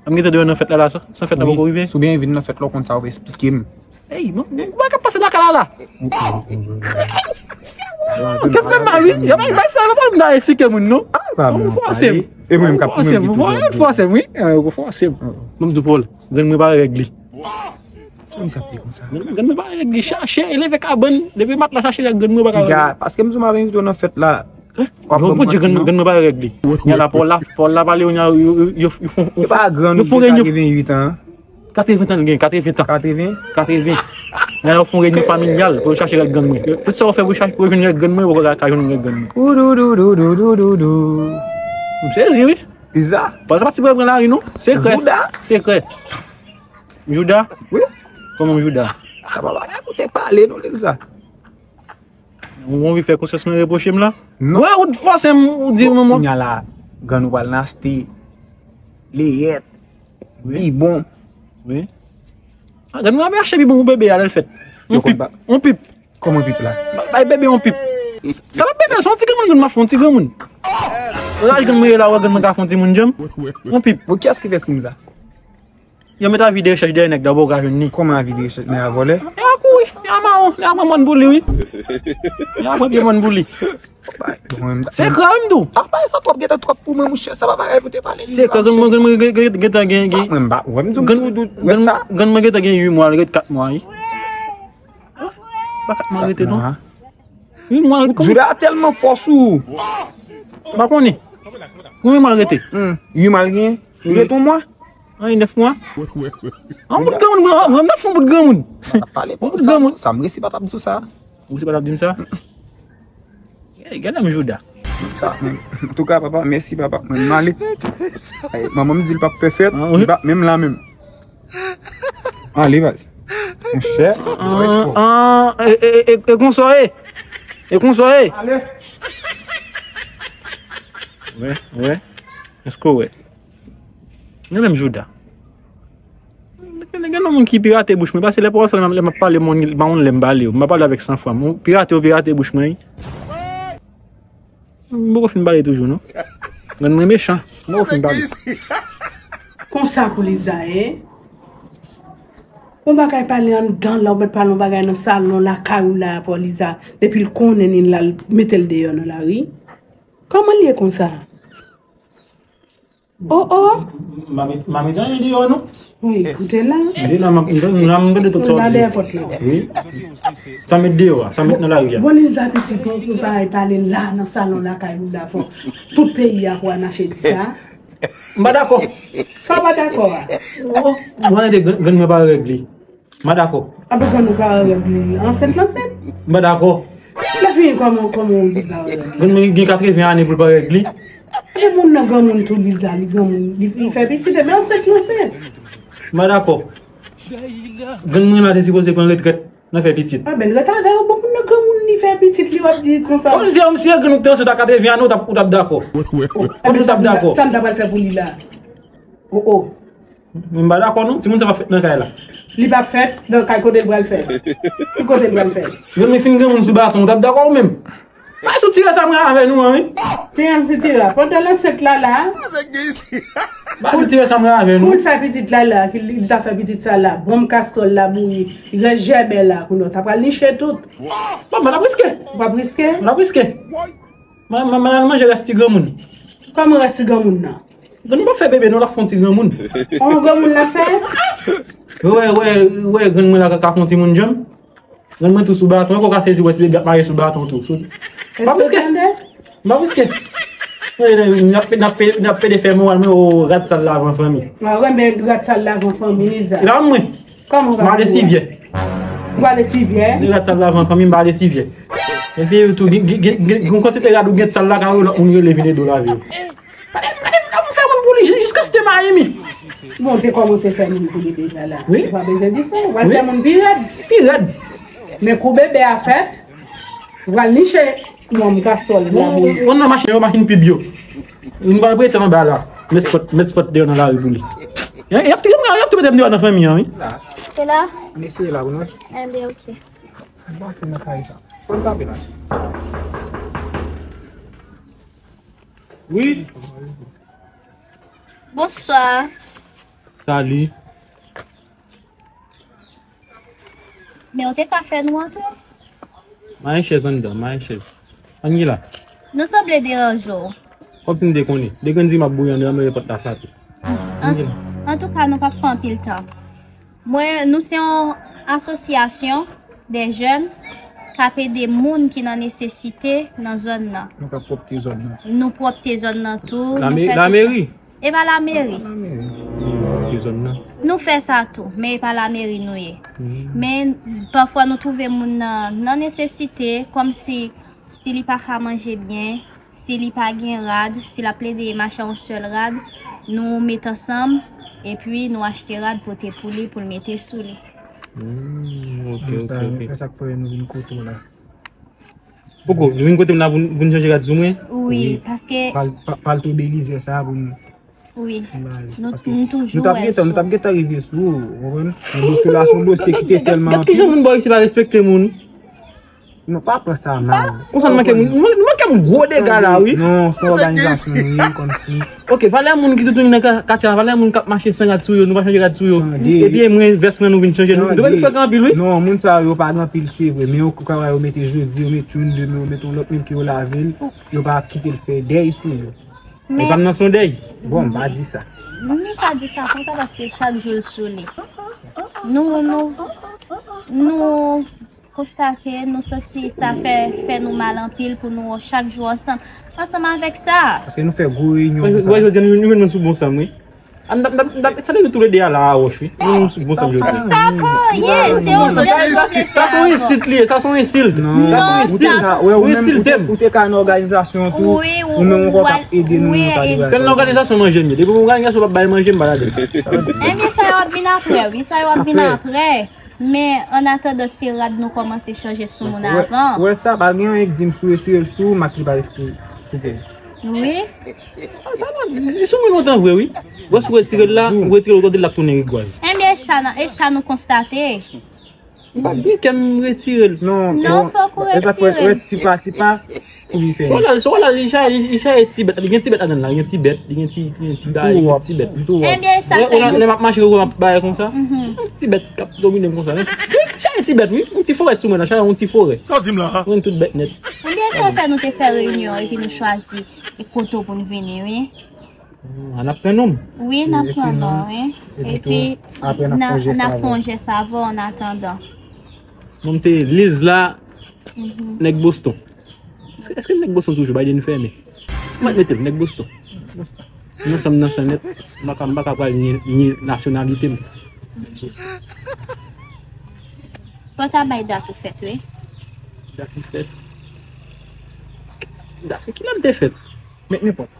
M gentan deyò nan fèt la, la, san, san fèt la poko rive. Wi, si w byen vin nan fèt la, w konn sa w eksplike m. Ey, mwen, mwen, mwen, kòman k ap pase lakay la, la? Kè fè mal, wi. Yo pa, yo pa, sa yo pa m da esplike moun, non. Ou fòse m. E mwen, m k ap, ou fòse m, ou fòse m, wi. Ou fòse m. Mwen, m di Paul, grann mwen pa règ li. Sa misye ap di konsa? Grann mwen pa règ li. Chache, leve kabann, leve matla, chache règ grann mwen pa ka règ li. Piga, paske m di w m ap envite w nan fèt la. Hein? W ap ban m manti, non? Grann mwen pa règ li. Nya la, Paul la, Paul la pale, yo, yo, yo, yo fon, yo fon, yo fon reyinyon. Yo pa grann, ou gen katreven uit an. Katreven tan l gen, katreven tan. Katreven? Katreven. Nya la, yo fon reyinyon familyal pou yo chache règ grann mwen. Tout sa yo fè pou yo chache, pou yo jwenn règ grann mwen, yo poko ka, ka jwenn règ grann mwen. Ou dou dou dou dou dou dou dou. M sezi, wi. Liza? Paske sa pa ti pran lari, non. Sekrè. Jouda? Sekrè. Jouda? Wi. Kòman Jouda? Sa pa bagay pou te pale, non, Liza. Ou anvi fè konsyans mwen repwoche m la? Non. Wè, ou t fòse m, ou di mwen. Bon, kounye a la, grann ou pral nan achte leyèt, bibon. Wi. Ah, grann mwen ap achte bibon pou bebe a lè l fèt. Yon pip, yon pip. Kòman pip la? Ba-, bay bebe yon pip. Sa l ap bebe, se yon ti granmoun, grann mwen ap fè yon ti granmoun. Laj grann mwen ye la, wè grann mwen ka fè yon timoun djanm. Yon pip. Bon, kiyès ki fè krim sa? Yo met avi de rechèch dèyè nèg la, ou poko ka jwenn li. Kòman avi de rechèch? Nèg la vòlè? Nèg la kouri, nèg la mawon, nèg la pran mòn pou li, wi. Nèg la pran pye mòn pou li. Sekrè, wi, m di w. Apa sa twòp gentan twòp pou mwen, monchè, sa pa bagay pou te pale. Sekrè, grann mwen, grann mwen gentan gen, gen. Sa mwen m pa, wè m di w, m di w, wè sa. Grann mwen gentan gen uit mwa, l ret kat mwa, wi. Pa kat mwa rete, non. Uit mwa rete. Jouda tèlman fò sou ou. M pa konnen. Konbyen mwa l rete? Hmm. Uit mwa l gen? Li rete yon mwa? An, nèf mwa. An, bout granmoun, mwen, mwen, mwen, nèf mwa, bout granmoun. Sa m resi pa t ap di w sa. Ou resi pa t ap di m sa? Gade, gade m Jouda. Sa, men, antouka, papa, mèsi, papa. Mwen, m ale. Ay, manman m di l p ap fè fèt, li p ap menm la menm. Ale, baz. Monchè, respè. Ah, e, e, e, e konsa w ye? E konsa w ye? Ale. Wè, wè. Èske w wè? Gade m Jouda. Gen, gen yon moun ki pirate bouch mwen. Pase lè pa w sa, lè m ap pale, mwen, mwen, lè m pale, m pa pale avèk san fwa. Mwen pirate, w pirate bouch mwen, wi. M poko fin pale toujou, non. Grann mwen mechan. M poko fin pale. Konsa pou Liza ye. Yon bagay pale anndan la, ou mèt pale yon bagay nan salon lakay ou la, pou Liza. Depi l konnen li la, l mete l deyò nan lari. Kòman l ye konsa? Oh, oh. M pa met, m pa met anyen deyò, non. Wi, ou te la. M te la, m ap, m te la, m gade tout sa w di. Ou la dèyè pòt la. Wi. Sa met deyò a, sa met nan lari a. Bon, Liza pitit, nou, nou pa pale la nan salon lakay ou la fò. Tout peyi a pou al mache di sa. M pa dakò. Sa w pa dakò a? Bon, bon, tande, grann, grann mwen pa règle. M pa dakò. Apre grann ou pa règle, ansent l ansent. M pa dakò. Lè fini kòman, kòman ou di l pa règle? Grann mwen gen katreven ane pou l pa règle. E moun nan granmoun tou, Liza, li granmoun, li, li fè pitit, men ansent l ansent. M pa dakò. Grann mwen la te sipoze pran retrèt nan fè pitit. Ah, bèl rèt avè yo, bon, moun nan granmoun, li fè pitit, li w ap di konsa. Kòmsi, kòmsi grann ou te ansent a katreven ane, ou t ap, ou t ap dakò. Ou t ap dakò. Sa m ta pral fè pou li la? Oh, oh. Men m pa dakò non, timoun sa p ap fèt nan kay la. Li p ap fèt nan kay, kote l pral fèt? Ki kote l pral fèt? Grann mwen fin granmoun sou baton, ou t ap dakò ou menm? Pa sou tira sa mwen avè nou an, wi. Tira m sitira. Pandan l ansent la la. Pa sou tira sa mwen avè nou. Pou l fè pitit la la, ki li, li ta fè pitit sa la. Bonm kastòl la bouyi. Rès jèbè la, kounye a, w ta pral niche tout. Bon, mwen ap riske. W ap riske? Mwen ap riske. Mwen, mwen, mwen al manje rès ti granmoun. Kòman rès ti granmoun nan? Granmoun pa fè bebe non, l ap fè yon ti granmoun. Yon granmoun l ap fè? Wè, wè, wè, grann mwen la ka, ka fè yon timoun djanm. Grann mwen tou sou baton, ankò ka sezi wè ti bebe ap mache sou baton tou. Sou... M pa riske. M pa riske. N ap, n ap, n ap pede fè moral mwen, o, rat sal lavan fanmi. Mwen renmen rat sal lavan fanmi, Liza. Lavan mwen. Kòman w va... M ale Sivyè. Ou ale Sivyè? Li rat sal lavan fanmi, m ale Sivyè. Epi tou, gen, gen, gen, gen, gen yon kantite rad ou gen sal la, ka yon lòt moun rele vin ede w lave yo. Gade, gade, gade moun fè moun pou li, jiskaske Mayimi. Bon, te kòmanse fè moun koube deja la. Wi. Ou pa bezwen di sa, ou pral fè moun pi rèd. Pi rèd. Men kou bebe a fèt, ou pral niche nonm kasòl la pou li. Ou nan machin yo, machin pib yo. Nou pral prete anba la. Met spot, met spot deyò nan lari pou li. Y ap tou, y ap tou mete m deyò nan fanmi an, wi. Se la? Mesye la, pou nou. Enben, ok. Bon, se nan kay sa. Fò n tape la. Wi. Bonswa. Salut. Men ou te pa fè nou antre? Mayen chèz anndan, mayen chèz. Ann ki la? Nou sanble deranje w. Kòmsi m te konnen. De grenn di m ap bouyi anndan, men pòt la frape. Ann ki la? Antouka, nou p ap fè anpil tan. Mwen, nou se yon asosyasyon de jèn k ap ede moun ki nan nesesite nan zòn nan. Nou ka pwòpte zòn nan. Nou pwòpte zòn nan tou. Lameri? E pa lameri. Nou fè sa tou, men e pa lameri nou ye. Men pafwa nou twouve moun nan nan nesesite, kòmsi si li pa ka manje byen, si li pa gen rad, si l ap plede mache yon sèl rad, nou met ansanm, epi nou achte rad pote pou li, pou l mete sou li. Hmm, ok, ok, ok. E sa k fè nou vin kote w la. Poko, nou vin kote m la pou n, pou n chanje rad sou mwen? Wi, paske pal, pa- pal tou Belize sa pou n. Wi. Nou, nou toujou nou t ap gentan, nou t ap gentan rive sou ou, ou konprann? Men dosye la se yon dosye ki te tèlman anpil. Gad kijan moun bò isi pa respekte moun. Non, pa pran sa mal. Konsa nou manke moun, nou manke moun gwo dega la, wi. Non, se yon òganizasyon nou ye, kòmsi. Ok, valè moun ki toutouni nan ka- katye a, valè moun k ap mache san rad sou yo, nou pa chanje rad sou yo. Epi e mwen, vès mwen, nou vin chanje. Nou, nou vin fèk anpil, wi. Non, moun sa yo pa gen anpil, se vre. Men yo ka wè yo mete jodi, yo mete youn demen, yo mete yon lòt menm ke yo lave l, yo pa kite l fè dèy sou yo. Men pa m nan se yon dèy. Bon, m pa di sa. M pa di sa konsa paske chak jou l sou li. Nou, nou, nou konstate, nou santi sa fè, fè nou mal anpil pou nou wè w chak jou ansanm, ansanm avèk sa. Paske nou fè gwo reyinyon pou sa. Wè, jodi a nou, nou jwenn mwen sou bon sa m, wi. Sa nou toulede a la a wòch, wi. Nou, nou sou bon sa m jodi a. Sa pa anyen, se yon jèn nou vle fè ankò. Sa se yon ensilt li ye, sa se yon ensilt. Sa se yon ensilt. Ou te ka, wè, ou menm, ou te ka nan òganizasyon tou, ou menm ou pa t ap ede nou, nou ta dwe. Sèl nan òganizasyon manje m ye. Depi òganizasyon p ap bay manje, m pa ladan. Ebyen, sa yo ap vin apre, wi, sa yo ap vin apre. Men, an atandan, se rad nou kòmanse chanje sou moun avan. Ou wè sa, pa gen anyen k di m si w retire l sou ou, m ak li pa ret sou, sou kè. Wi. Sa la, li sou mwen lontan vre, wi. Wè, si w retire l la, ou retire l, ou tande l ap tounen rigwaz. Ebyen, e sa, e sa nou konstate. M pa t gen kè m retire l. Non, fòk ou retire l. Wè, ti pa, ti pa. Pou li fè. Sou la, sou la, li chaje, li chaje ti bèt. Li gen ti bèt ladan l la, li gen ti bèt, li gen ti, li gen ti bèt. Ebyen, sa fè nou. Lè m ap mache, ou wè m ap bay konsa. Ti bèt k ap domine m konsa. Li chaje ti bèt, wi. Yon ti forè sou mwen la, chaje yon ti forè. Sa w di m la? Mwen tout bèt nèt. Ebyen, sa fè nou te fè reyinyon epi nou chwazi e kote w pou n vini, wi. N ap pran non m. Wi, n ap pran non, wi. Epi, n ap fè yon jès avè w an atandan. Non m se Lizla, nèg Boston. Èske, èske nèg Boston toujou? Biden fèmen. Mwen mete l, nèg Boston. Nou ansanm nan san nèt, m pa ka, m pa ka pral nye, nye nasyonalite m. Fò ta bay dat ou fèt, wi. Dat ou fèt? Dat, kilè m te fèt? Met nenpòt.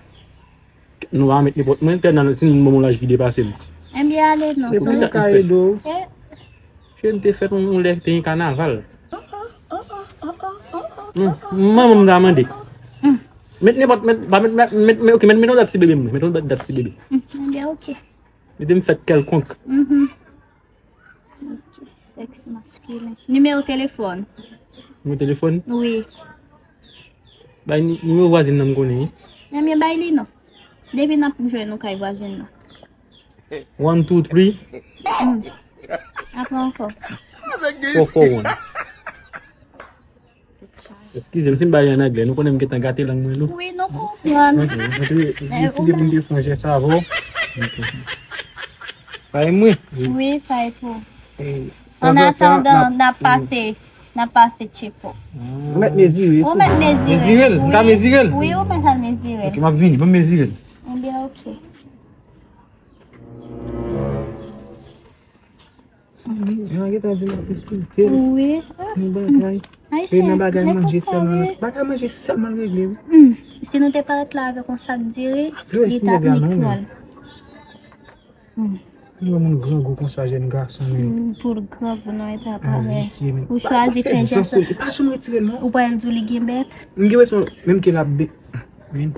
Nou pa met nenpòt mwen, tèl nan si moun ban m yon laj ki depase m. Ebyen, ale non. Se pou nou ka ede w. Chen te fèt yon, yon lè te gen kanaval. Non, manman m ta mande. Met nenpòt, met, pa met, met, met, met, ok, met, met yon dat ti bebe m, met yon dat, dat ti bebe. Ebyen, ok. Mete m fèt kèlkonk. Ok, sèks maskilen. Nimewo telefòn. Nimewo telefòn? Wi. Bay ni-, nimewo vwazin nan m konnen, wi. Ebyen, bay li non. Depi n ap jwenn nou kay vwazin nan. One, two, three. Apre ankò. Four, four, one. Eskize m si m bay an anglè, nou konnen m gentan gate lang mwen, non? Wi, nou konprann. Ok, mwen te deside pou m te fè yon jès avè w. Bay mwen. Wi, sa e tou. An atandan, n ap pase, n ap pase tcheko. Ou mèt mezire. Ou mèt mezire. Mezire l? M ka mezire l? Wi, ou mèt al mezire l. Ok, m ap vini, ban m mezire l. Ebyen, ok. Jan gentan di m ap ensilte l. Wi. Yon bagay. Ayisyen, nan bagay manje sèlman. Bagay manje sèlman regle, wi. Si nou te parèt la avèk yon sak diri, li t ap mikwòl. Yo, moun grangou konsa, jèn gason, men. Pou l grangou nan eta pa lè. Visye, men. Ou chwazi fè jès. Pa janm retire l, non. Ou pa al di w li gen bèt? M gen presyon, menm ke l ap be-, men.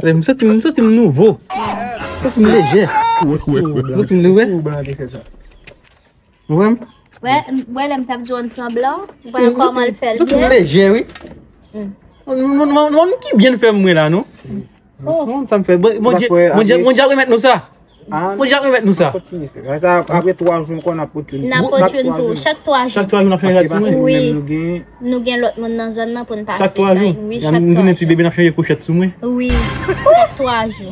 M santi, m santi m nouvo. M santi m lejè. M santi m lejè. Ou wè m? Wè, wè lè m t ap di w ann tranblan, ou wè kòman l fè l byen. Lejè, wi. Moun ki byen fè m mwen la, non? Oh. Moun sa m fè. Bondye, Bondye, Bondye ap remèt nou sa. Bondye ap remèt nou sa. Kontinye fè. Sa, apre twa jou, m konn ap pote yon. N ap pote yon tou. Chak twa jou. Chak twa jou, n ap fè yon sou mwen. Wi. Nou gen lòt moun nan zòn nan pou n pase. Chak twa jou. Wi, chak twa jou. Nou tounen ti bebe, n ap chanje kouchèt sou mwen. Wi. Chak twa jou.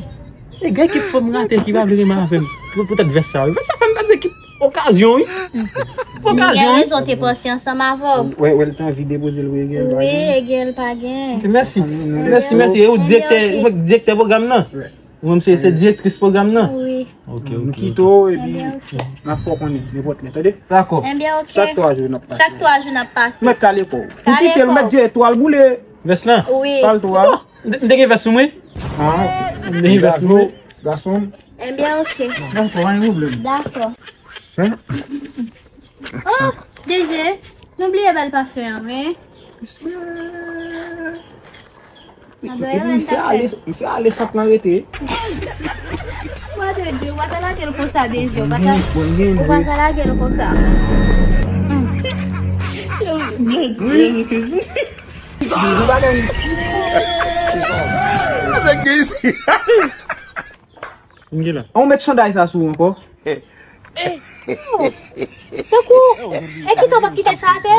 E gen ekip fanm raten ki pa vle renmen avè m. Pou, poutèt vès sa, wi. Vès sa fè m pèdi ekip okazyon, wi. Okazyon, wi. Gen rezon te panse ansanm avè w. Wè, wè, l te anvi depoze l, wi, gen l pa gen. Wi, gen l pa gen. Mèsi. Mèsi, mèsi. E ou direktè, ou direktè pwogram nan? Wi. Ou menm se, se direktris pwogram nan? Wi. Ok, ok. Nou kite w, epi n ap fè w konnen nenpòt lè, tande? Dakò. Ebyen, ok. Chak twa jou n ap pase. Chak twa jou n ap pase. Mèt kale kò w. Ou kite l, mèt jere twal boule. Vès lan? Wi. Twal twal. M te, m te gen vès sou mwen. Ah, ok. M te gen vès sou mwen. Gason. Ebyen, ok. Dakò, pa gen pwoblèm. Dakò. Oh, D J, nou bliye ba l pafen an, wi. Misye ale, misye ale, sant lan rete. Mwen te di, ou pa ta lage l konsa, D J, ou pa ta, ou pa ta lage l konsa. Ou pa gen. Sa fè gen isi. Vin gen la. An ou met chanday sa sou ou ankò? Tankou, e kite w p ap kite sa atè?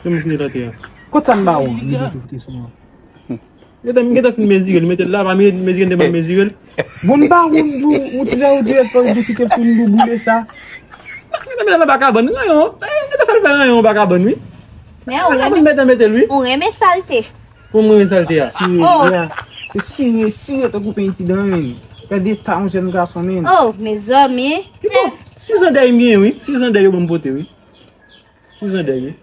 Se mwen ki kite l atè a. Kot sa m ba ou an? Li gen tou kite sou ou an. Gentan, m gentan fin mezire l, mete l la, pa mezire l, te ban mezire l. Bon, m pa ou, ou, ou trè ou dirèk, fò ou kite l sou m, ou boule sa. Gentan mete l nan bakabann, rayon. Gentan fè l fè rayon bakabann, wi. Men ou renmen, mete l, wi. Ou renmen salte. Pou mwen, sa l te a. Sire, oh, ya. Se sire, sire tankou pen ti dan, men. Gade eta yon jèn gason, men. Oh, mezanmi. Ki bon? Sizandèy m gen, wi. Sizandèy yo ban m pote, wi. Sizandèy, wi.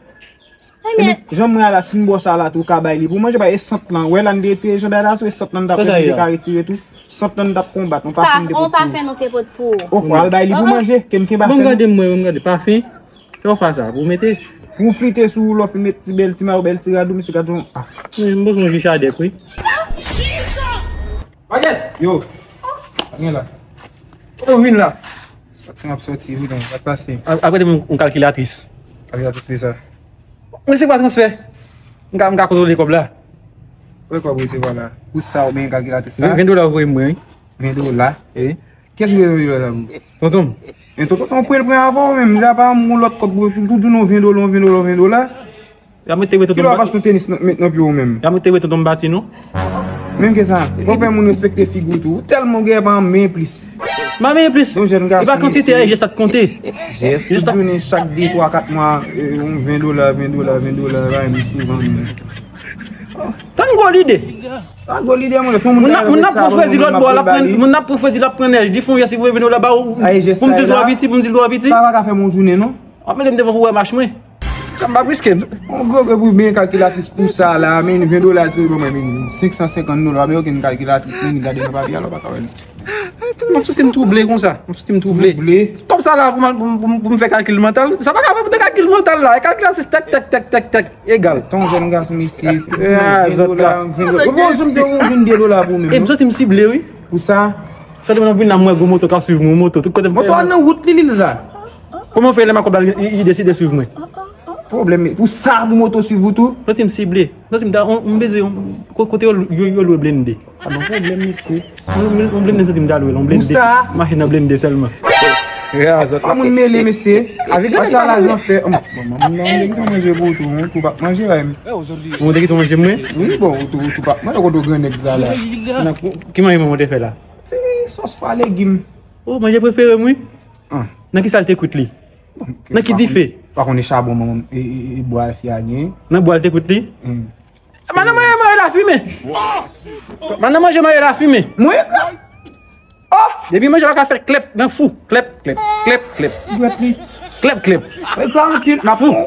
Ebyen, jan mwen a la, si m ba w sa la tou, ou ka bay li pou manje, bay e sant lan. Wè la, n te retire jandèy la, sou e sant lan, n t ap, sa l ye, ka retire tou. Sant lan, n t ap konbat, nou pa fin de pot pou ou. Ou pa fè, nou te pot pou ou. Oh, al bay li pou manje, ke n kenbe afè nou. Bon, gade mwen, bon, gade, pa fin. Fè w fè sa, pou mete. Pou flite sou ou, lè w fin met ti bèl ti mayo, bèl ti rad ou, misye gad yon, ah. Wi, m bezwen jwi chadèk, wi. Yo. Anyen la. Kote w vin la? Sòti, m ap sòti, wi, men, sa k pase? A-, apre de m, yon kalkilatris. Kalkilatris ki sa? Mwen se pa transfè. M ka, m ka kontwole kòb la. Wè kòb ou resevwa la. Pou sa ou benyen kalkilatris la? Ven, ven dola ou voye mwen, wi. Ven dola? Wi. Kiyès ki voye ven dola sa pou ou? Tonton m. Men tonton, se yon pwen l pran avè w menm. Sa pa yon lòt kòb pou tout jounen w ven dola, w ven dola, w ven dola. Y ap mete tonton m. Kilo a pa achte tenis nan, met nan pye w menm. Y ap mete tonton m bati nou. Menm ke sa, fò fè moun respekte figi w tou. Ou tèlman gen pa men plis. Ma men plis. Yon jèn gason. E pa kantite, e jès la k konte. Jès, tout jounen, chak de, twa, kat mwa, e, yon ven dola, ven dola, ven dola, bay moun souvan menm. Tann gwo lide. Tann gwo lide, mwen, se yon moun k ap fè sa, moun ap pran fredi lòt bò, l ap pran, moun ap pran fredi, l ap pran nèj, li fè yon jès, li voye ven dola ba ou, pou m di l twò piti, pou m di l twò piti. Sa pa ka fè m yon jounen, non. W ap mete m devan pou w wè mach mwen. Sa m pa briske m. Yon gwo gwo pou byen kalkilatris pou sa la, men ven dola l tire ban mwen, men senk san senkant dola, men okenn kalkilatris, men gade nan papye a, la w pa ka wè l. M ap santi m twouble konsa. M ap santi m twouble. Twouble? Kòb sa la pou m, pou m, pou m, pou m fè kalkil mantal. Sa pa ka fè pou de kalkil mantal la. E kalkilatris tèk, tèk, tèk, tèk, tèk. Egal. Ton jèn gason, mesye. Ah, ven dola, ven dola. Ou bon, janm di yon ven de dola pou ou menm, non? E m santi m sible, wi. Pou sa? Kote mwen vin la, mwen gwo moto k ap swiv mwen, moto, tout kote m fè. Moto a nan wout li, li la. Kòman w fè lè m a kòb la, li, li deside swiv mwen? Pwoblèm, pou sa, pou moto swiv ou tou? Santi m sible. Santi m ta, on, m bezwen, on, ko-, kote yo, yo, yo lwe blende? Pa gen pwoblèm, mesye. On, on, on blende, santi m ta lwe l, on blende. Pou sa? Mache nan blende sèlman. Rè a zòt. Pa moun mele, mesye. Pati a lajan fè. Bon, bon, bon, moun nan, moun nan, manje pou ou tou, wi. Tou p ap manje, la, m. Ou te kite manje mwen? Wi, bon, ou tou, ou tou p ap manje, kote w gran nèg sa la. Ki manje mwen te fè la? Se sòs pa legim. Oh, manje prefere m, wi. Ah. Nan ki sa l te kwit li? Nan ki dife? Pa konnen chabon manman, e, e, e bwa fi a gen. Nan bwa l te kwit li? Hmm. Madan manje manje la fimen. Madan manje manje la fimen. Mwen? Oh! Depi manje la ka fè klèp nan fou. Klèp, klèp, klèp, klèp. Dwèt li. Klèp, klèp. Mwen trankil. Nan fou.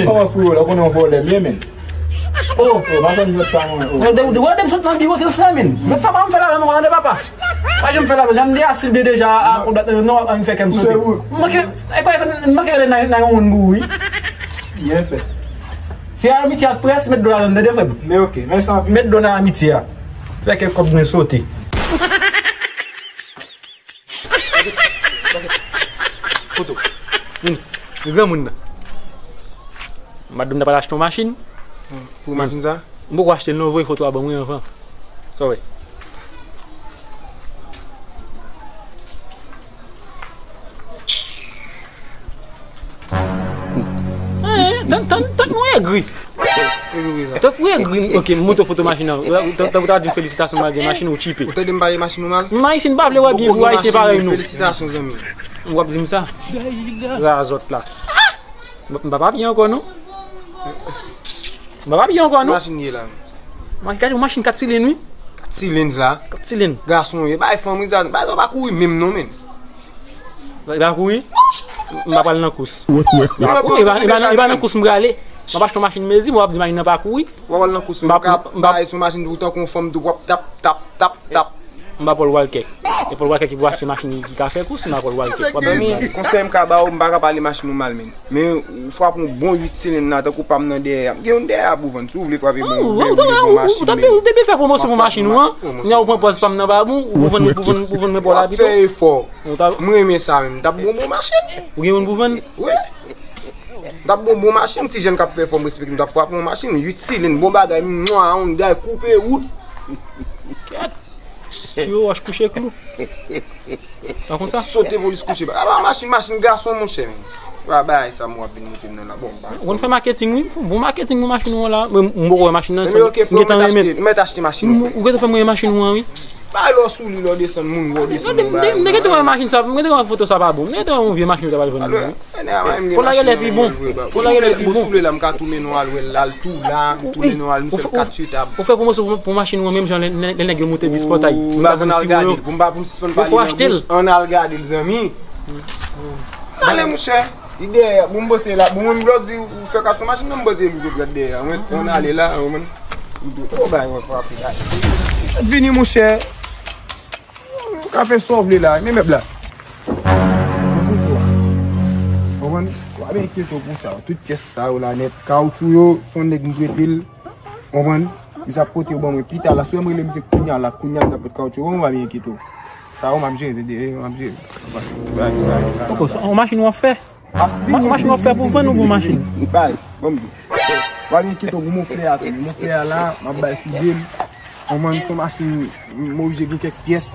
men. Kòman frero la, ou konnen yon vòlè m ye, men. Oh, oh, pa konn jwèt sa, mwen. Wè, de, de, wè, de m sot nan biwo, te sa, men. Jwèt sa pa m fè la, men, mwen, tande, papa. Pa janm fè la, men. Jan m de asiv de deja, a, a, non, an fè kè m sote. M manke, e, kwa, m manke rele nan, nan yon moun pou ou, wi. Byen fè. Se amitye ak près, met dlo ladan, tande, frè m. Men ok, mèsi anpil. Met dlo nan amitye a. Fè kè kòb mwen sote. Foto. Vini. Li granmoun nan. Madanm nan pral achte yon machin. Pou machin sa? M poko achte l non, voye foto a ban mwen anvan. Sa w wè? Eh, tann, tann, tann nou egri. Tank ou egri, ok, m montre w foto machin nan. Tank, tank ou ta di m felisitasyon malgre machin ou tchipe. Ou tande m pale machin ou mal? M ayisyen, m pa vle wè byen pou ayisyen parèy nou. Felisitasyon, zanmi. W ap di m sa? Razòt la. Ah! M, m pa papye ankò, non. M pa papye ankò, non. Machin ye la. Machin, gade yon machin kat silin, wi. Kat silin, sa? Kat silin. Gason, ye bay fanm, wi, sa. Bay, sa pa kouri menm, non, men. Li pa kouri? M pa pral nan kous. M pa kouri, e pa, e pa, e pa nan kous m prale. M ap achte yon machin mezi, mwen w ap di machin nan pa kouri. W ap pral nan kous, men m pa, m pa, se yon machin pou tankou yon fanm tou, w ap tap, tap, tap, tap. M pa Paul Walker. E Paul Walker ki pou achte machin ki ka fè kous, m pa Paul Walker. W ap di m. Konsèy m ka ba w, m pa ka pale machin ou mal, men. Men ou frape yon bon uit silenn la, tankou pa m nan dèyè a. M gen youn dèyè a pou vann. Si w vle frape bon, ou vle, ou vle bon machin, men. Ou te byen fè pwomosyon pou machin ou an. Kounya ou pran pòz pa m nan babou, ou vann, ou vann, ou vann mwen Paul Abito. W ap fè efò. M renmen sa menm. M t ap bon bon machin. Ou gen youn pou vann? Wi. M t ap bon bon machin, ti jèn k ap fè fò m respekte m, m t ap frape yon machin, uit silenn, bon bagay, mwa, Hyundai, koupe wout. Kèt. Tiyo wòch kouche klou. Pa konsa? Sote polis kouche. Apa machin, machin gason, monchè, men. Pa bagay sa, m w ap vin monte m nan la. Bon, ba. Ou konn fè maketing, wi. Bon maketing pou machin ou an la. Mwen, m poko wè machin nan. Men ok, frè, m gentan renmen. M mèt achte machin ou, frè. Ou gentan fè mwen machin ou an, wi. Bay lè w sou li, lè w desann moun, wè w desann moun. M te gentan wè machin sa, m te gentan wè foto sa pa bon. M te gentan wè yon vye machin yo ta pral vann mwen. Pou lage lè pi bon. Pou lage lè pi bon. Ou sou li la, m ka tounen w al wè l, al tou la, m tounen w al, m fè l kat sou tab. Ou fè pwomosyon pou, pou machin ou an menm jan lè, lè, lè nèg yo moute bis pòtay. Pou m pa vann al gade l, pou m pa, pou m sispann pale nan bouch. Ann al gade l, zanmi. Ale, monchè. Li dèyè, bon, m panse la, bon, mwen, lè w di ou fè kach sou machin nan, m panse m sot gad dèyè a, mwen, ann ale la, mwen. O, bay, mwen frape la. Vini, monchè. Ou ka fè sa w vle la, men mèb la. Konprann? W ap enkyete w pou sa, tout pyès sa yo la nèt. Kawoutchou yo, se yon nèg m prete l. Konprann? Misye ap pote yo ban mwen pita la. Si w wè m rele misye kounya la, kounya misye ap pote kawoutchou yo ban mwen, w ap enkyete w. Sa yo m ap jere, tande, m ap jere. Bay, bay, bay. Poko, se yon machin w ap fè? Ma-, machin w ap fè pou vann ou pou machin? Bay, ban m di. W ap enkyete w pou moflè a tou. Moflè a la, m ap bay sou de l. Konprann, se yon machin, m oblije gen kèk pyès.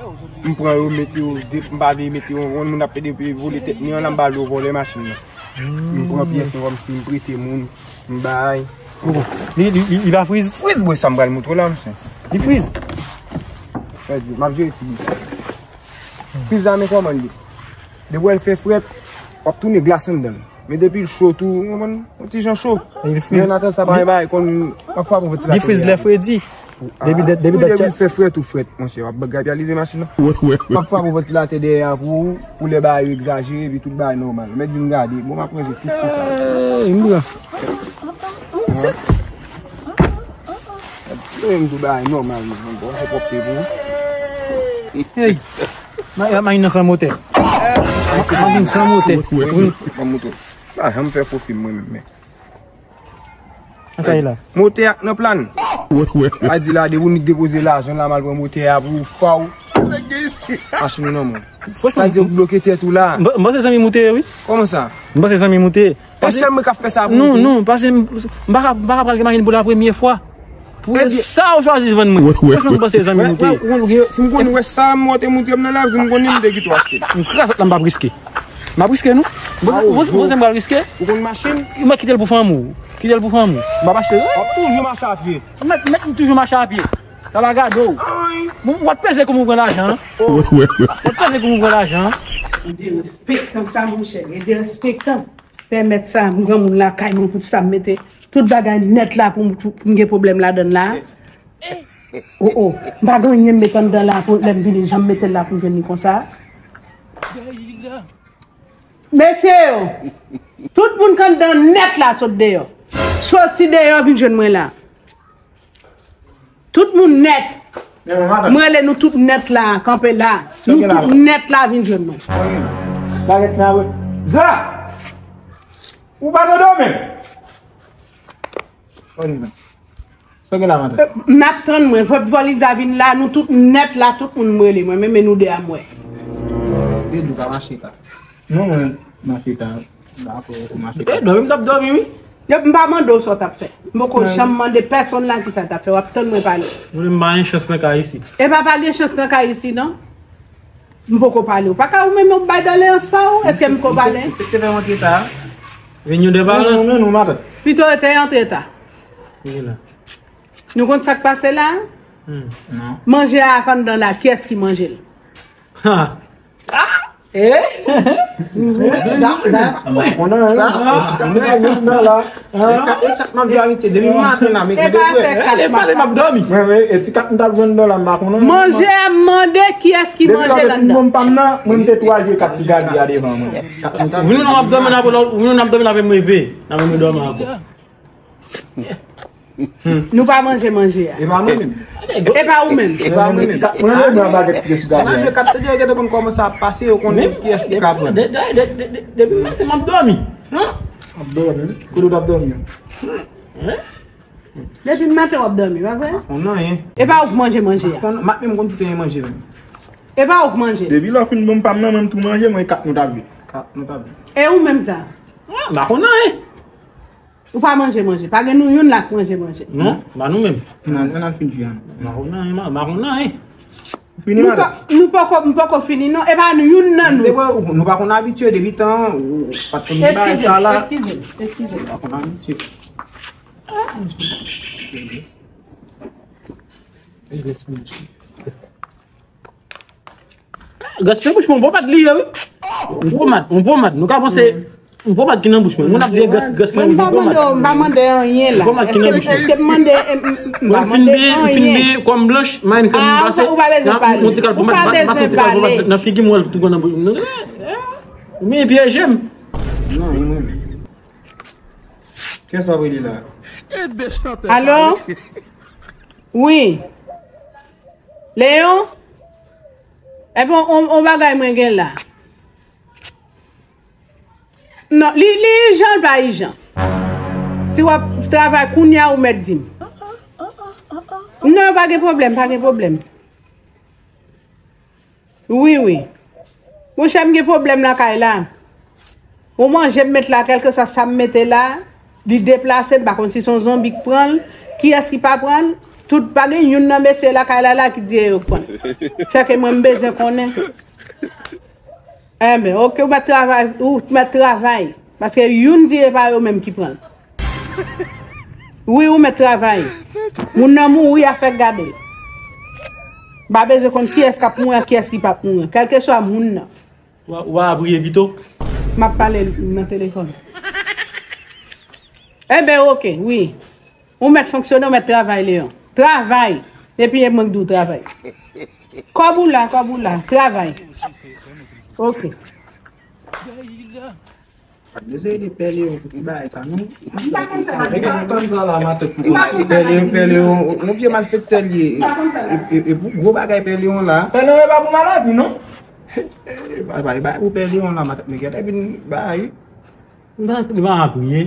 M pran yo, mete yo, de, m pa vle mete yo, yon moun ap pede vole tèt li an la, m pa vle yo vòlè machin nan. M pran pyès yo kòmsi m prete moun, m bay. Li, li, li, li pa friz? Friz bwè sa m pral montre w la, monchè. Li friz? Frè di, m ap jere ti bouch. Friz la, men kòman l ye. Depi w wè l fè frèt, w ap tounen glas anndan l. Men depi l cho tou, w konprann, yon ti jan cho. Men annatandan sa pa gen bagay, konn, m ap frape yon ventilatè dèyè a. Li friz lè fredi. Depi, depi dat chat. Depi l fè frèt ou frèt, monchè, w ap gabyalize machin nan. M ap frape yon ventilatè dèyè a pou ou, pou lè bagay yo egzajere, epi tout bagay nòmal. Mèt vin gade, bon, m ap ranje tout ti sa. Ey, m pran. Mwen m di w bagay nòmal, men bon, se pwòpte pou ou. Hey! Ma- Machin nan san motè. Machin san motè. Wi. Ban m moto. Pa janm fè fo fim mwen menm, men. An sa ye la? Motè a k nan plàn. A di la, depi w depoze lajan la, m al pran motè a pou w faw. Machin ou nan men w. Sa di w bloke tèt ou la. M panse zanmi moute wi. Kòman sa? M panse zanmi moute. Èske mwen k ap fè sa pou ou? Non, non, paske m, m pa ka, m pa ka pral gen machin pou la premye fwa. Pou sa ou chwazi vann mwen. Franchman, m panse zanmi moute. Si m konn wè sa, m wè te moute m nan lavi, m konnen m te kite w achte l. M kraz la, m p ap riske. M ap riske, non. Ou panse m pral riske? Ou konn machin? Mwen kite l pou fanmi w. Kite l pou fanmi w. M p ap achte l. W ap toujou mache a pye. Mèt, mèt m toujou mache a pye. Sa va gade w. Bon, w ap peze kòman w pran lajan, an. W ap peze kòman w pran lajan, an. Derespektan sa, monchè. Derespektan. Pèmèt sa, m granmoun lakay mwen pou sa m mete tout bagay nèt la pou m, pou, pou m gen pwoblèm ladan l la. O, o, m pa gen anyen m met anndan la pou lè m vini, jan m mete l la pou m jwenn li konsa. Mesye yo, tout moun k anndan nèt la sot deyò. Soti deyò, vin jwenn mwen la. Tout moun nèt. Men, men, madanm. Mwen rele nou tout nèt la, kanpe la. Nou tout nèt la vin jwenn mwen. Bagèt sa, wi. Za! Ou pa nan dòmi? Sa gen la, madanm? N ap tann mwen. Fò, fò Liza vin la, nou tout nèt la, tout moun m rele mwen. Men, men nou de a m wè. De dou ka mache ta. Non, mwen mache ta. Dakò, ou mache ta. E, dòmi, m t ap dòmi, wi. Yo, m pa mande w sa w t ap fè. M poko janm mande pèsonn la kisa l t ap fè. W ap tann mwen pale. Mwen menm, m pa gen chans nan kay isi. E pa pa gen chans nan kay isi, non. M poko pale. Ou pa ka ou menm, ou bay doleyans pa ou? Èske m ko pale? Misye, misye te fè antre ta. Reyinyon de paran. Men nou, men nou, matant. Pito yo te antre ta. Vini la. Nou konn sa k pase la? Hmm. Non. Manje a ak anndan la, kiyès ki manje l? Ha! Ah! Eh! Sa, sa. Sa, ti kat nan la. E kat, e kat m ap jwe amitye depi maten la, men gade vre. E pale m ap dòmi. Mwen, mwen, e ti kat m t ap jwenn nan la, m pa konnen. Manje a m mande, kiyès ki manje ladan? Depi lè m bon pa m nan, mwen m te tou al jwe kat ti gade a devan mwen. Vini nan m ap dòmi la, vini nan m ap dòmi la, men mwen veye. Nan men mwen dòmi ankò. Nou pa manje manje a. E pa mwen menm. E pa ou menm. E pa mwen menm. Mwen menm nan bagèt ki te sou gade a. Manje kat te deyo gade konn kòman sa ap pase, yo konnen kiyès ki ka pran. Depi maten m ap dòmi. Ap dòmi. Kote w t ap dòmi? Depi maten w ap dòmi, pa vre? Pa konn anyen. E pa ou k manje manje a. M ap menm konn tout anyen manje menm. E pa ou k manje. Depi lè w fin ban m pa m nan, mwen m tou manje, mwen kat nou t ap jwe. Kat nou t ap jwe. E ou menm sa? M pa konn anyen. Ou pa manje manje. Pa gen nou youn la k manje manje. Non, pa nou menm. Ann al, ann al fin jwe an. M pa konn anyen, m pa konn anyen. Fini, madanm. Nou poko, m poko fini, non. E pa nou youn nan nou. Nou pa konn abitye depi tan, ou pa t konn bagay sa la. Eskize m, eskize m. Nou pa konn abitye. Gras fè bouch mwen, bon pat li ye, wi. Yon pwomad, yon pwomad. Nou ka panse yon pwomad ki nan bouch mwen. Moun ap di gras, gras fè bouch mwen, pwomad. Mwen pa mande, m pa mande anyen la. Pwomad ki nan bouch mwen. Èske, èske m mande, m, m, m pa mande anyen. Fin beye kòm blanch, Minecraft m pase. Ou pa bezwen pale. Yon ti kal pwomad, m pase yon ti kal pwomad nan figi m, wè l tou pran nan bouch mwen. Men pyeje m. Non, li mwen. Kiyès ap rele la? Alo? Wi. Leyon? Ebyen, on, on bagay mwen gen la. Non, li, li ijan, l pa ijan. Si w ap travay kounye a, ou mèt di m. Non, pa gen pwoblèm, pa gen pwoblèm. Wi, wi. Monchè, m gen pwoblèm lakay la. Yon manje m met la, kèlkeswa sa m mete la, li deplase, m pa konn si se yon zonbi k pran l, kiyès ki pa pran l, tout pa gen youn nan mesye lakay la la ki di e yo k pran l. Sèke mwen m bezwen konnen. Enben, oke, ou mèt travay, ou mèt travay. Paske youn di e pa yo menm ki pran l. Wi, ou mèt travay. Moun nan mouri, y ap fèk gade l. M pa bezwen konn kiyès k ap mouri ak kiyès ki p ap mouri. Kèlkeswa moun nan. W a, w a priye pito. M ap pale nan telefòn. Enben, oke, wi. Ou mèt fonksyone, ou mèt travay, Leyon. Travay! Epi e mwen k di w travay. Kòb ou la, kòb ou la. Travay. Oke. Bezwen ede Pè Leyon pou ti bagay sa, non. M pa konn sa. Nèg la konn sa la, matant pou konn. Pè Leyon, Pè Leyon, yon vye malfektè li ye. E, e, e pou gwo bagay Pè Leyon la. Pè Leyon e pa pou maladi, non. E, bay, bay, bay pou Pè Leyon la, matant nèg la vin bay. Li pa, li pa priye.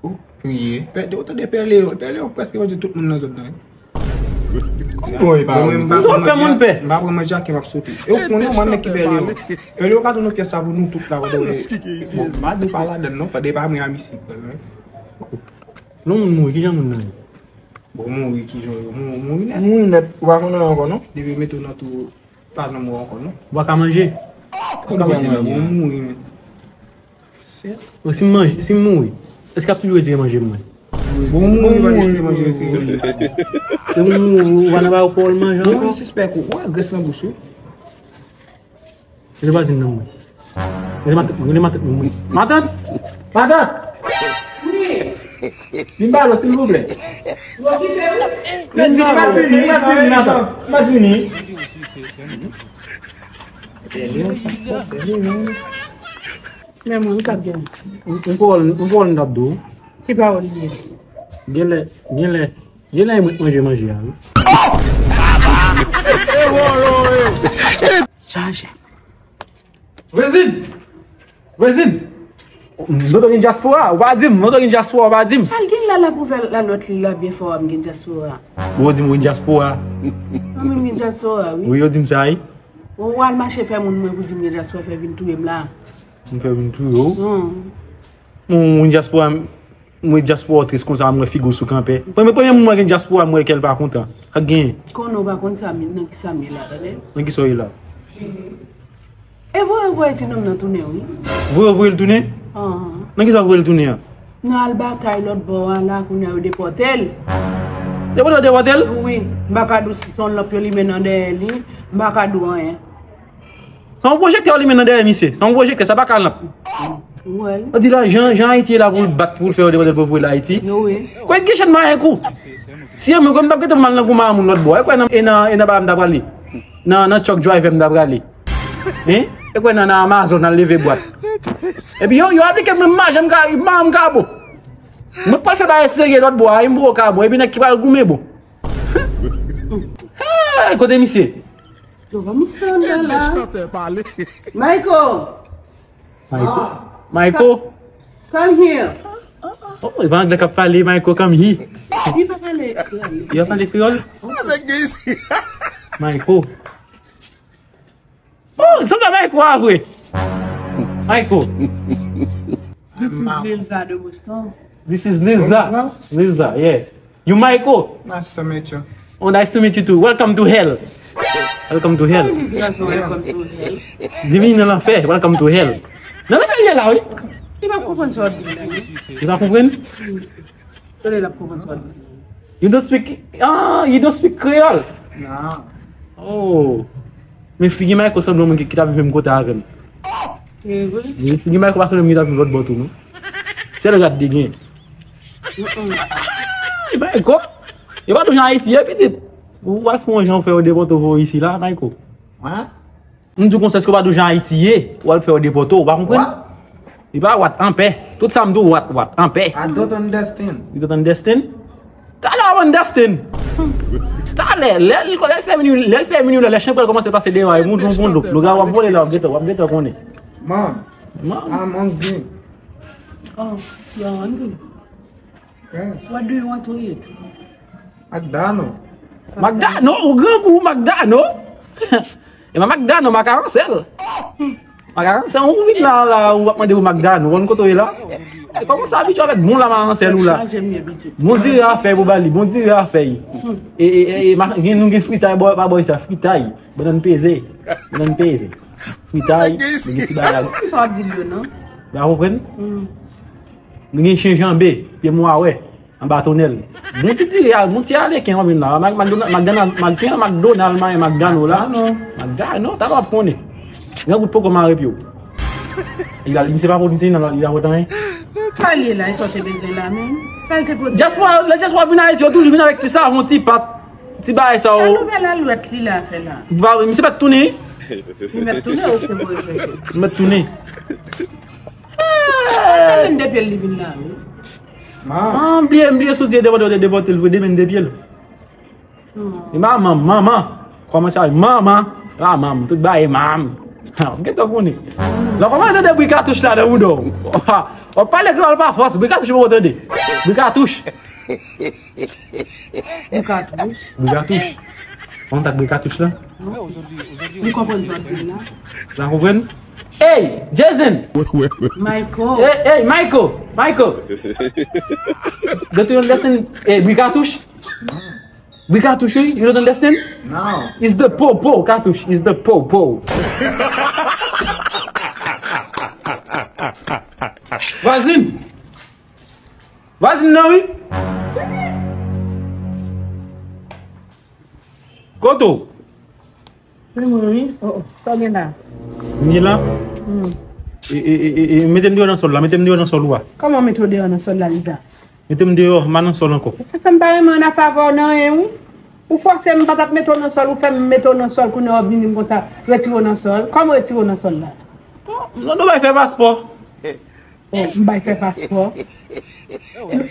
Ou priye. Pè, ou tande Pè Leyon. Pè Leyon prèske manje tout moun nan zòn nan. Kòman w pa ri? Ou fè moun pè. M pa pran manje a ke m ap sote. E ou konnen mwen menm ki Pè Leyon. Pè Leyon ka tounen pyès la pou nou tout la, ou dwe. Bon, m pa di w pa ladann non, fòk de pa mwen a misye. Non, moun mouri, kijan moun nan ye? Bon, mouri, kijan yo? Mou-, mouri nèt. Mouri nèt, ou pa konnen ankò non? Depi mete w nan tou, pa nan mò ankò non. Ou pa ka manje? Ou ka manje, bon, mouri, men. Bon, si m manje, si m mouri, èske y ap toujou retire manje m mwen? Bon, mouri, pa retire manje, retire manje. Se pou mouri, ou pa nan ba yo pawòl manje ankò? Bon, m sispèk ou, ou wè grès nan bouch ou. Se pa di m nan mwen. Rele matant, rele matant mwen. Matant! Matant! Wi. Vin ba yo, silvouplè. Vin ba yo. Vin, vin, vin, matant. Vin, vin. Men mwen, m t ap gen. M, m pawòl, m pawòl m t ap di w. Ki pawòl li ye? Genlè, genlè, genlè m ret manje manje a, wi. Chaje. Vwezin! Vwezin! M tande gen dyaspora, ou pa di m, m tande gen dyaspora, ou pa di m. Sa l gen la, l ap ouvè lalòt li la byen fò a, m gen dyaspora. Bon, yo di m ou gen dyaspora. Mwen menm gen dyaspora, wi. Wi, yo di m sa, wi. Ou al mache fè moun mwen pou di m gen dyaspora, fè vin touye m la. M fè vin touye w? Hmm. Moun, moun dyaspora, m wè dyaspora w tris konsa, m wè figi w sou kanpe. Premye, premye moun m wè gen dyaspora, m wè kè l pa kontan. Sa k genyen? Konnen w pa konn sa, men nan ki sa m ye la, tande? Nan ki sa w ye la? E voye, voye ti nonm nan tounen, wi. Voye, voye l tounen? Ahan. Nan ki sa voye l tounen an? Nan al batay lòt bò a la, kounye a yo depòte l. Depòte, depòte l? Wi, m pa ka di w si se yon lanp yo limen nan dèyè li, m pa ka di w anyen. Se yon pwojektè yo limen nan dèyè misye. Se yon pwojektè, sa pa ka lanp. Ou wè l. Ou di la, jan, jan Ayiti ye la pou l bat, pou l fè yo depòte l, pou voye l Ayiti. Yo, wi. Kwè gen chenn mayen kou. Si e mwen, kwè m t ap gentan mal nan goumen a moun lòt bò. E kwè nan, e nan, e nan bagay m t ap prale. Nan, nan truck driver m t ap prale. Hein? E kwè nan, nan Amazon, al leve bwat. Epi yo, yo aplike m, m pa janm ka, m pa janm ka bon. Mwen pral fè bagay serye lòt bò a, m poko ka bon. Epi nèg ki pral goumen bon. Hey, kote misye? Yo, kòman sa anndan la? Michael! Michael? Michael? Come here. Oh, e pa anglè k ap pale, Michael, come here. Li pa pale kreyòl. Li pa pale kreyòl? Michael. Oh, sanble Michael a vre. Michael. This is Lilza de Boston. This is Lilza. Lilza? Lilza, yeah. You Michael? Nice to meet you. Oh, nice to meet you too. Welcome to hell. Welcome to hell. What is this? Welcome to hell. Bienvenue nan lanfè. Welcome to hell. Nan lanfè li ye la, wi. Li pa konprann sa w ap di la, non. Li pa konprann? Tande l ap konprann sa w ap di. You don't speak, ah, you don't speak Creole? Non. Oh. Men figi Michael sanble moun ki, ki t ap viv menm kote avè m. E vre? Wi, figi Michael pa sanble moun ki t ap viv lòt bò tou, non. Sèl rad li gen. Mm-mm. Ah, Michael, yo pa toujou Ayiti, ye pitit. Ou al fè yon jan, ou fè yo depòte w voye isi la, Michael. What? M di w konsa, èske w pa di w jan Ayiti ye, w al fè yo depòte w, ou pa konprann? What? Li pa what, anpè. Tout sa m di w, what, what, anpè. I don't understand. You don't understand? Talè w ap understand. Talè, lè l, lè l fè minuit, lè l fè minuit la, lè chen pral kòmanse pase deyò a, e moun, moun, moun, lougawou ap vole la, w ap gentan, w ap gentan konnen. Mom, Mom. I'm hungry. Oh, you're hungry? Yes. What do you want to eat? McDonald. McDonald? Ou grangou, McDonald? E pa McDonald, makaron sèl. Makaron sèl, ou vin la, la, ou ap mande pou McDonald, ou konn kote w ye la? E kòman sa abitye avèk bon la makaron sèl ou la? Bon diri a fè pou ba li, bon diri a fè. E, e, e, e, ma-, gen, nou gen fritay, bò, pa bò sa, fritay. Bannann peze, bannann peze. Fritay, nou gen ti bagay. Sa w ap di l yo, non? Ou konprann? Hmm. Nou gen chen janbe, pye mwawè. Anba tonèl. Bon ti diri a, bon ti aleken w ap jwenn la. Mak-, McDonald, McDonald, McDonald, McDonald, McDonald la. McDonald, non, talè w ap konnen. Grangou poko mare pye w. Li la, misye pa pote, misye nan, li pa pote anyen. Sa l ye la, e sa w te bezwen la menm? Sa l te pote? Dyaspora, lè dyaspora vin Ayiti, yo toujou vin avèk ti savon, ti pat, ti bagay sa yo. Sa nouvèl alwèt li la fè la? Ba, misye pa t tounen? Li mèt tounen, oke, bon, oke. Li mèt tounen. Demen de pye l li vin la, wi. Ah, m bliye, m bliye sou di e depòte, yo te depòte l vre, demen de pye l. E manman, manman. Kòmanse avè manman. La manm, tout bagay manm. Ha, m gentan konnen. Lè w kòmanse tande bri katouch la nan bouda w. W ap pale kreyòl pa fòs, bri katouch poko tande. Bri katouch. Bri katouch. Bri katouch. Kontak bri katouch la. M konprann sa w di la. La konprann? Hey, Jason! Michael. Hey, hey, Michael! Michael! Don't you understand? Hey, bri katouch? Bri katouch, wi. You don't understand? No. It's the po, po, katouch. It's the po, po. Vwazin! Vwazin nan, wi. Kote w? Wi, mwen, wi. Oh, oh. Sa w gen la? M gen la? Hmm. E, e, e, e, e, mete m deyò nan sòl la, mete m deyò nan sòl ou a. Kòman mete w deyò nan sòl la, Liza? Mete m deyò, m pa nan sòl ankò. Se sa m pa renmen an afè avè w nan anyen, wi. Ou fòse m pa t ap mete w nan sòl, ou fè m mete w nan sòl, kounye a w ap vini m konsa, retire w nan sòl. Kòman retire w nan sòl la? Non, non, bay fè paspò. Oh, m bay fè paspò.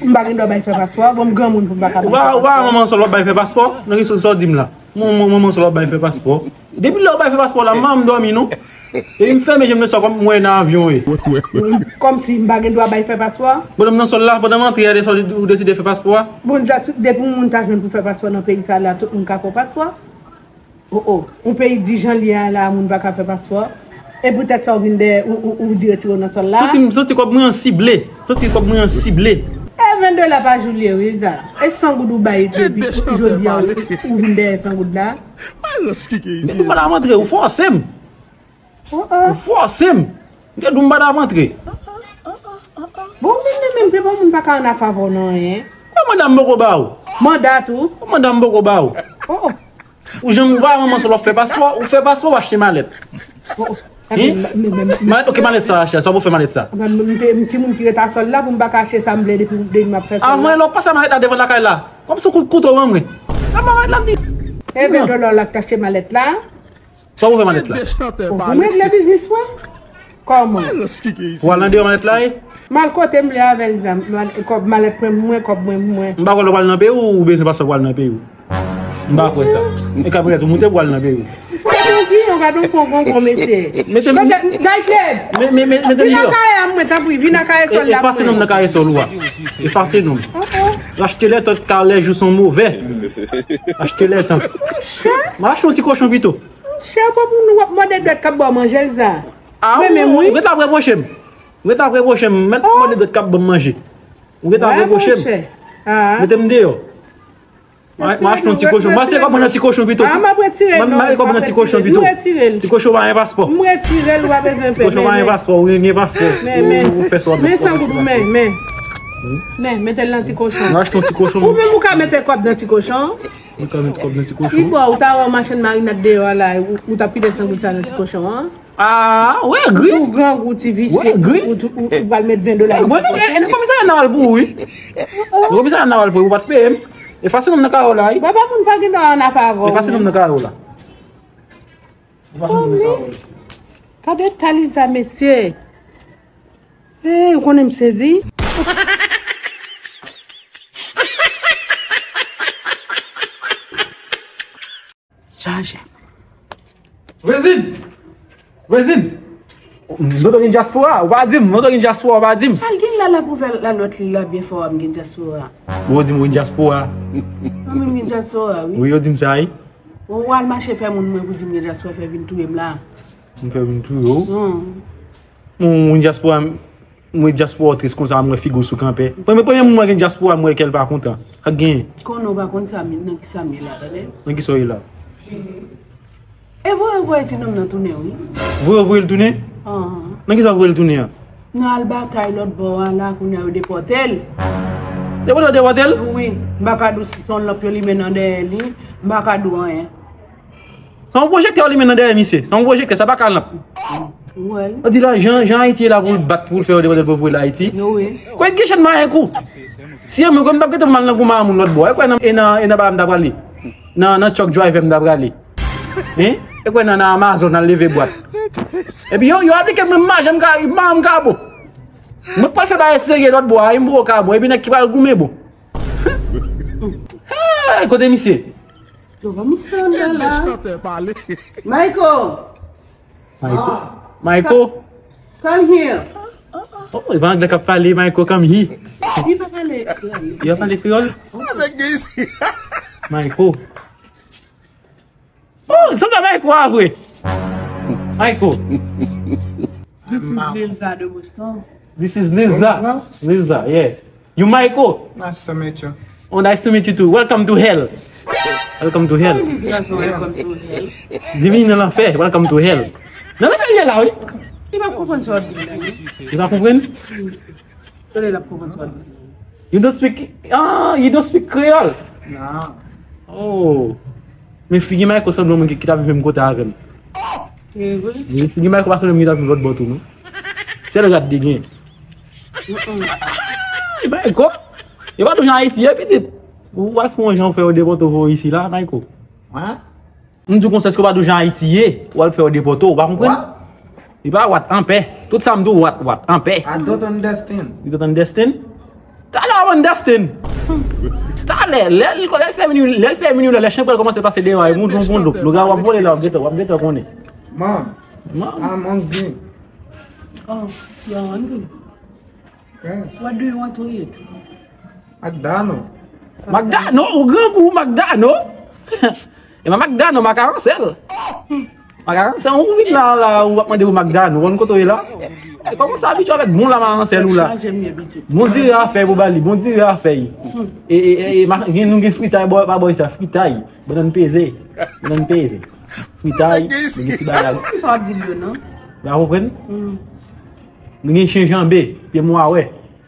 M pa gen dwa bay fè paspò. Bon, m granmoun pou m pa ka bay fè paspò. Ou pa, ou pa manman sòl w ap bay fè paspò? Nan ki sòl sa w di m la? Mwen, mwen, mwen, mwen sòl w ap bay fè paspò. Depi lè w bay fè paspò la, m pa janm dòmi non. Epi m fèmen je m le swa kòm m wè nan avyon ye. Kòmsi m pa gen dwa bay fè paspò? Pandan m nan sòl la, pandan m antre a, de sòl ou deside fè paspò a? Bon, sa tout, depi yon moun ta jwenn pou fè paspò nan peyi sa la, tout moun ka fè w paspò. Oh, oh. Yon peyi di jan li ye a la, moun pa ka fè paspò. E poutèt sa w vin dèyè, ou, ou, ou di retire w nan sòl la? Santi m, santi kòb mwen an sible. Santi kòb mwen an sible. E ven dola pa jou li ye, wi, Liza. E san goud ou bay depi jodi a, ou, ou vin dèyè san goud la? Mete m pa la rantre, ou fòse m. Oh, oh. Ou fòse m. M te di w m pa t ap antre. Bon, men, men, men, men, bon, moun pa ka an afè avè w nan anyen. Kòman manda m poko ba w? Manda tou. Kòman manda m poko ba w? Oh, oh. Ou janm ou pa manman sòl w ap fè paspò, ou fè paspò, ou achte malèt. Oh, oh. Hein? Men, men, men, men. Malèt, ok, malèt sa, achte, sa pou fè malèt sa. Mwen, m te, m timoun ki ret a sòl la pou m pa ka achte sa m vle depi, depi m ap fè sòl la. Avan lè w pase malèt la devan lakay la. Kòmsi w kout kouto ban mwen. Nan malèt la m di. E ven dola w la k t achte malèt la. Sa w pou fè malèt la? Ou pou m regle biznis mwen? Kòman? Pou al nan deyò malèt la ye? M al kote m vle avè l, zanmi. Kòb malèt mwen pou mwen, kòb mwen pou mwen. M pa kwè lè w pral nan peyi w, ou bezwen paspò pou al nan peyi w. M pa kwè sa. E ka pèmèt ou moute pou al nan peyi w. Fò yon giyon, gade yon kongon, mesye. Mete m. Mete m deyò. Vin nan kay la mwen, tanpri, vin nan kay sòl la mwen. Efase non m nan kay sòl ou a. Efase non m. Achte les temps car les jours sont mauvais. Achte les temps. Monchè. M achte yon ti kochon pito. Monchè, bon moun w ap mòde dwèt k ap ba w manje l sa. Ah, ou ret ap repwoche m. Ou ret ap repwoche m. Mèt mòde dwèt k ap ban m manje. Ou ret ap repwoche m. Mete m deyò. M achte yon ti kochon. Mwen se kòb nan ti kochon pito. M achte kòb nan ti kochon pito. Ti kochon pa gen paspò. M retire l, ou pa bezwen pè. Ti kochon pa gen paspò, ou gen paspò. Ou fè sa w ap fè. Men san goud ou men, men. Men, mete l nan ti kochon. M achte yon ti kochon. Ou menm ou ka mete kòb nan ti kochon. Ou ka met kòb nan ti kochon. Pi bò, ou ta wè machann marinad deyò a la, ou, ou t ap kite san goud sa nan ti kochon an. Ah, wè, gri. Ou grangou, ti visye, ou, ou, ou, ou pral met ven dola. Wè, wè, nan komisarya n a al pou ou, wi. Nan komisarya n a al pou ou, ou pa t peye m. Efase non m nan kay ou la, wi. Papa moun pa gen dwa an afè avè w. Efase non m nan kay ou la. Sanble. Gade eta Liza, mesye. Hey, ou konnen m sezi? Chaje. Vwezin! Vwezin! Noto gen dyaspora, ou pa di m, Noto gen dyaspora, ou pa di m. Sa l gen la, l ap ouvè lalòt li la byen fò a, m gen dyaspora. Ou di m ou gen dyaspora. Mwen menm gen dyaspora, wi. Wi, yo di m sa, wi. Ou al mache fè moun mwen pou di m gen dyaspora, fè vin touye m la. M fè vin touye w? Mwen, mwen dyaspora, mwen dyaspora tris konsa, mwen figi w sou kanpe. Premye, premye moun mwen gen dyaspora, mwen kè l pa kontan. Sa k genyen? Konnen w pa konn sa, nan ki sa m ye la, tande? Nan ki sa w ye la? E voye, voye ti nonm nan tounen, wi. Voye, voye l tounen? Nan ki sa w voye l tounen an? Nan al batay lòt bò a la, kounye a yo depòte l. Depòte, depòte l? Wi, m pa ka di w si se yon lanp yo limen nan dèyè li, m pa ka di w anyen. Se yon pwojektè yo limen nan dèyè misye. Se yon pwojektè, sa pa ka lanp. Ou wè l. Ou di la, jan, jan Ayiti ye la pou l bat, pou l fè yo depòte l, pou voye l Ayiti. Wi. Kwè gen chenn mayen kou. Si e mwen, kwè m t ap kite m al nan goumen a moun lòt bò. E kwè nan, e nan, e nan bagay m t ap prale. Nan, nan truck driver m t ap prale. Hein? E kwè nan, nan Amazon, al leve bwat. Epi yo, yo aplike m, m mache, m ka, m ka, m ka bon. Mwen pral fè bagay serye lòt bò a, wi, m poko ka bwè, epi nèg ki pral goumen bon. Hey, kote misye? Yo, ba misye anndan la. Michael! Michael? Michael? Come here. Oh, e pa anglè k ap pale, Michael, come here. Li pa pale kreyòl. Li pa pale kreyòl? Michael. Oh, sanble Michael a vre. Michael. This is Lilza de Boston. This is Lilza. Lilza? Lilza, yeah. You Michael? Nice to meet you. Oh, nice to meet you too. Welcome to hell. Welcome to hell. Sa vle di gason, welcome to hell? Bienvenue nan lanfè. Welcome to hell. Nan lanfè li ye la, wi. Li pa konprann sa w ap di la, non. Li pa konprann? Tande l ap konprann sa w ap di. You don't speak, ah, you don't speak Creole? Non. Oh. Men figi Michael sanble yon moun ki, ki t ap viv menm kote avè m. E vre? Men figi Michael pa sanble moun ki t ap viv lòt bò tou, non. Sèl rad li gen. Mm-mm. Ah, Michael, yo pa toujou Ayiti ye, pitit. Ou al fè yon jan, ou fè yo depòte w voye isi la, Michael. Hein? M di w konsa, èske w pa toujou Ayiti ye, ou al fè yo depòte w, ou pa konprann? What? Li pa what, anpè. Tout sa m di w, what, what, anpè. I don't understand. You don't understand? Talè w ap understand. Talè, lè l, lè l fè minuit, lè l fè minuit, lè chen pral kòmanse pase deyò a, e bonjou, bonjou. Lougawou ap vole la, w ap gentan, w ap gentan konnen. Mom, Mom. I'm hungry. Oh, you're hungry? Yes. What do you want to eat? McDonald. McDonald, ou grangou, McDonald? E pa McDonald, makaron sèl. Makaron sèl, ou vin la, la, ou ap mande pou McDonald, ou konn kote w ye la? E kòman sa abitye avèk bon la makaron sèl ou la? Bon diri a fèy pou ba li, bon diri a fèy. E, e, e, e, ma-, gen, nou gen fritay, bò, pa bò sa, fritay. Bannann peze, bannann peze. Fritay, nou gen ti bagay. Sa w ap di l yo, non? Ou pa konprann? Mm. Nou gen chen janbe, pye mwawe.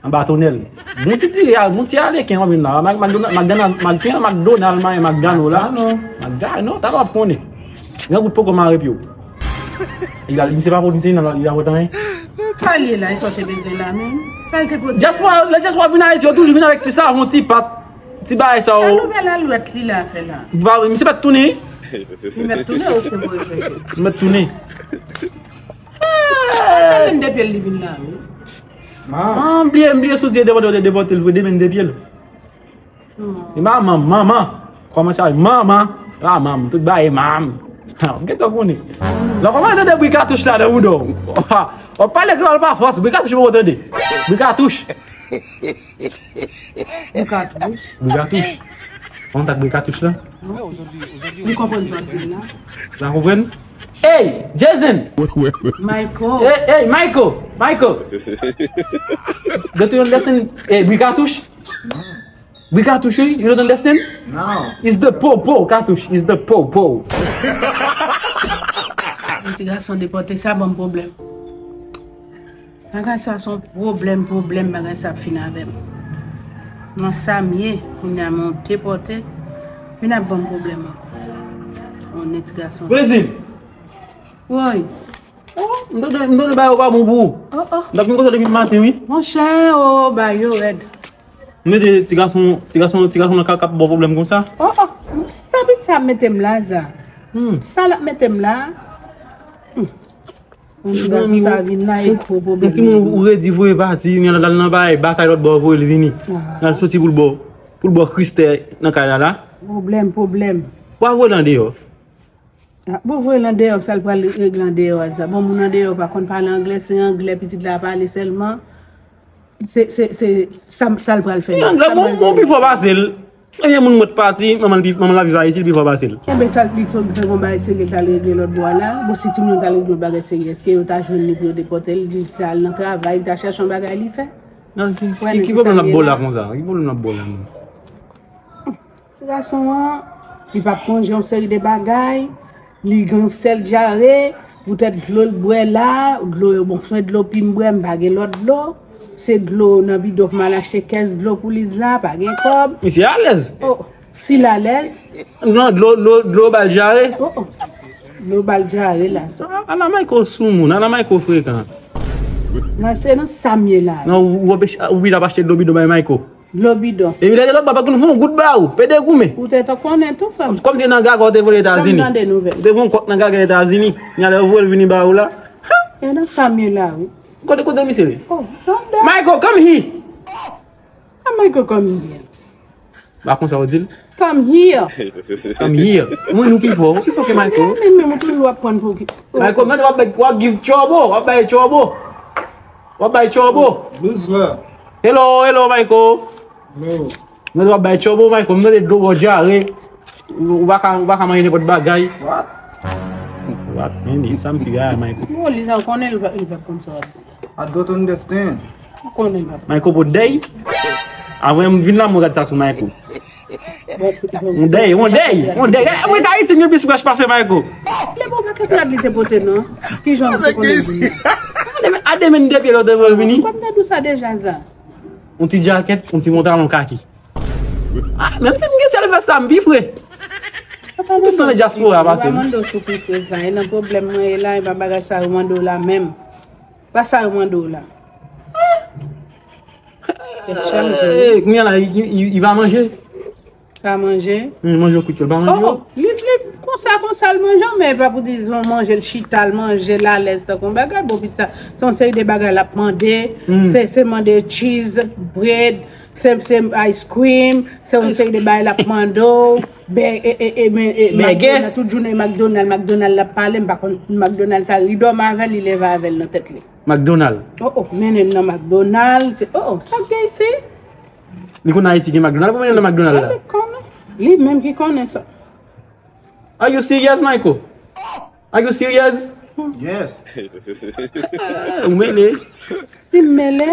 Anba tonèl. Bon ti diri a, bon ti aleken w ap vin la. Mac-, McDonald, McDonald, Mac-, McDonald, McDonald, McDonald la. McDonald. McDonald, talè w ap konnen. Gran gout poko mare pye w. Li a, misye pa pote, misye nan, li a pote anyen. Sa l ye la, e sa w te bezwen la menm? Sa l te pote? Dyaspora, lè dyaspora vin Ayiti, yo toujou vin avèk ti savon, ti pat, ti bagay sa yo. Sa nouvèl alwèt li la fè la? Ba, misye mèt tounen. Li mèt tounen, oke, bon, oke. Li mèt tounen. Sa vin de pye l li vin la, wi. Ah, m bliye, m bliye sou di depòte, depòte l vre, demen de pye l. E manman, manman. Kòman sa, manman? La manman, tout bagay manman. Ha, w gentan konnen. Lè w kòmanse tande bri katouch la nan bouda w. W ap pale kreyòl pa fòs, bri katouch poko tande. Bri katouch. Bri katouch. Bri katouch. Kontak bri katouch la. M konprann sa w ap di la. La konprann? Hey, Jason! Michael. Hey, hey, Michael! Michael! Don't you understand? Hey, bri katouch? Bri katouch, wi? You don't understand? No. It's the po-po katouch. It's the po-po. Ti gason depòte, sa ban m pwoblèm. Bagay sa se yon pwoblèm, pwoblèm, bagay sa ap fin avè m. Nan sa m ye, kounye a m yon depòte, vin ap ban m pwoblèm ankò. Yon nèt ti gason. Brezil! Woy! Oh, m tande, m tande bagay yo pa bon pou ou. Oh, oh. M t ap vin kote w depi maten, wi. Monchè, oh, bagay yo rèd. M mete ti gason, ti gason, ti gason nan kaka ap ba w pwoblèm konsa. Oh, oh. Sa pitit sa ap mete m la, Za? Hmm. Sa l ap mete m la? Hmm. Yon ti gason sa vin la, e gwo pwoblèm. Yon timoun ou redi voye pati, men l al nan bay, batay lòt bò, voye l vini. Ah. L al soti pou l ba w, pou l ba w Kristè nan kay la la. Pwoblèm, pwoblèm. W a voye l andeyò. Ah, bon, voye l andeyò, sa l pral regle andeyò a, Za? Bon, moun andeyò pa konn pale anglè, se anglè pitit la pale sèlman. Se, se, se, sa, sa l pral fè la? Anglè, bon, bon, pi fò pase l. Ebyen, moun mwen pati, manman l pi, manman l ap viv Ayiti, l pi fò pase l. Enben, sa l pi fò fè yon bagay serye k al regle lòt bò a la. Bon, si timoun yo t al regle yon bagay serye, èske yo ta jwenn li pou yo depòte l, li ta al nan travay, li ta chèche yon bagay li fè? Nan, ki, ki, ki pwoblèm l ap ba w la konsa? Ki pwoblèm l ap ba w la menm? Ti gason an, li p ap konn yon seri de bagay, li gen yon sèl dyare, poutèt dlo l bwè la, dlo yo, bon, se dlo pi m bwè, m pa gen lòt dlo. Se dlo nan bidon pou m al achte kès dlo pou Liz la, pa gen kòb. Misye alèz. Oh, si l alèz. Non, dlo, dlo, dlo ba l dyare. Oh, oh. Dlo ba l dyare la, sa. A, ala Michael soumoun, ala Michael frekan. Non, se nan sa m ye la. Non, ou, ou, ou pita ap achte dlo bidon bay Michael. Dlo bidon. Epi lè de lòt bò, pa konn fè yon gout ba ou, pede goumen. Ou te, te konnen tou, frè m. Kòm se nan gaga w te voye Etazini. Janm tande nouvèl. Ou te voye yon kòk nan gaga Etazini. Nya lè yo voye l vini ba ou la. Ha! E nan sa m ye la, wi. Kote, kote misye ye? Oh, Sandra. Michael, come here. Ah, Michael, come here. Pa konsa w di l? Come here. Come here. Mwen, nou pi fò. Ou pi fò ke Michael. Men, men, mwen toujou ap pran pou ki. Michael, men w ap bay, w ap give trouble. W ap bay trouble. W ap bay trouble. Lose love. Hello, hello, Michael. Hello. Mwen w ap bay trouble, Michael. Mwen te dlo bò dyare. Ou pa ka, ou pa ka manje nenpòt bagay. What? What? Men, sa m pi gaya, Michael. Bon, Liza, ou konnen li pa, li pa konn sa w ap di. I don't understand. Ou konnen l pa. Michael pot dèy. Avan m vin la, mwen gad sa sou Michael. Bon, yon dèy, yon dèy, yon dèy. Mwen ka Ayiti, gen plis wèch pase Michael. Lè bon pakèt rad li te pote, non. Ki jan ou te konnen di? Ademen, ademen, depi lè w te vin vini. Ou pa m te di w sa deja, sa. Yon ti djakèt, yon ti pantalon kaki. Ah, menm si m gen sèl vès la, m pi fre. M plis nan dyaspora pase m. Yo pa mande w si w pi fre sa. E nan pwoblèm mwen ye la, e pa bagay sa yo mande w la menm. Pa sa yo mande w la. Tèt chaje. Hey, kounye a la, li, li, li va manje. Pa manje? Li manje kwit yo, li pa manje yo. Oh, oh, li, li, konsa, konsa l manje, men e pa pou di se yon manje l chita, l manje l alèz tankou yon bagay. Bon, pitit sa, se yon seri de bagay l ap mande. Se, se mande cheese, bread, se, se ice cream, se yon seri de bagay l ap mande w. Bè, e, e, e, men, e, McDonald, tout jounen McDonald, McDonald l ap pale, m pa konn McDonald sa, li dòmi avè l, li leve avè l nan tèt li. McDonald. Oh, oh, mennen l nan McDonald, se, oh, oh, sa k gen isi? Li konn Ayiti gen McDonald, pou mennen l nan McDonald la. Li konnen. Li menm ki konnen sa. Are you serious, Michael? Are you serious? Yes. Ou mele. Si m mele?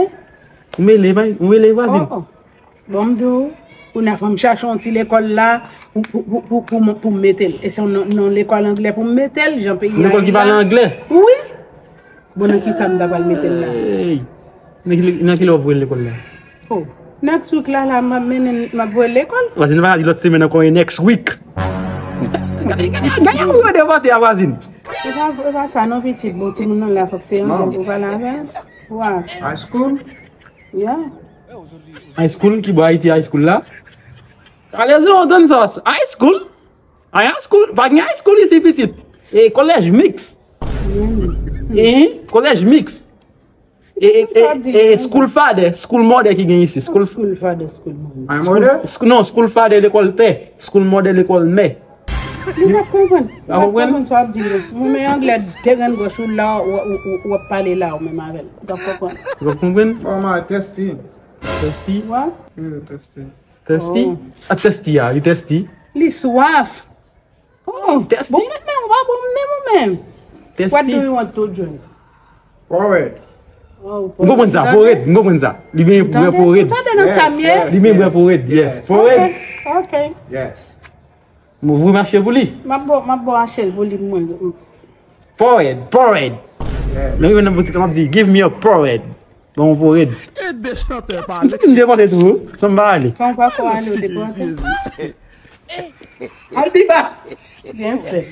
Ou mele, Mike? Ou mele, vwazin? Oh, oh. Bon, m di w, kounye a fò m chache yon ti lekòl la pou, pou, pou, pou, pou m, pou m mete l. E se yon, yon lekòl anglè pou m mete l, jan peyi a ye la. Yon lekòl ki pale anglè? Wi. Bon, nan ki sa m ta pral mete l la? Hey. Nan ki, nan ki lè w ap voye l lekòl la? Oh. Next week la, la, m ap mennen, m ap voye l lekòl. Vwazin pa di lòt semèn ankò, e next week. Gade, gade, gade yon yo devante a vwazin. E pa, e pa sa non, pitit. Bon, timoun nan la, fòk se yon bon pou pale avè l. Wa. High school? Yeah. High school, ki bò Ayiti high school la? Alezi, on donn sòs. High school? High school? Pa gen high school isi, pitit. E collège mixte. Ehe, collège mixte. E, e, e, e school father, school mother ki gen isi. School, school father, school mother. School, non, school father, lekòl pè. School mother, lekòl mè. Li pa konprann. Li pa konprann sa w ap di l. Mwen, men anglè, derenn gòch ou la, w, w, w, w ap pale la, ou menm avè l. Ou pa konprann. Ou pa konprann? Fòma testi. Testi? Wa? Yeah, testi. Testi? Oh. A testi a, li testi. Li swaf. Oh, testi. Bon, men, men, ou pa bon, men, ou menm. Testi. What do you want to drink? Porèd. Oh, m konprann sa, porèd, m konprann sa. Li benyen bwè porèd. Ou tande nan sa m ye? Li benyen bwè porèd, yes. Porèd. Ok, ok. Yes. M ouvri mache pou li. M ap bo, m ap bo achte l pou li mwen. Porèd, porèd. Yes. Lè m rive nan boutik la, m ap di, "Give me a porèd." Bon, pou red. E de chantè pale. M soti m devante tou, san m pa ale. San w pa ko ale, w devante. Al pi ba. Byen fèt.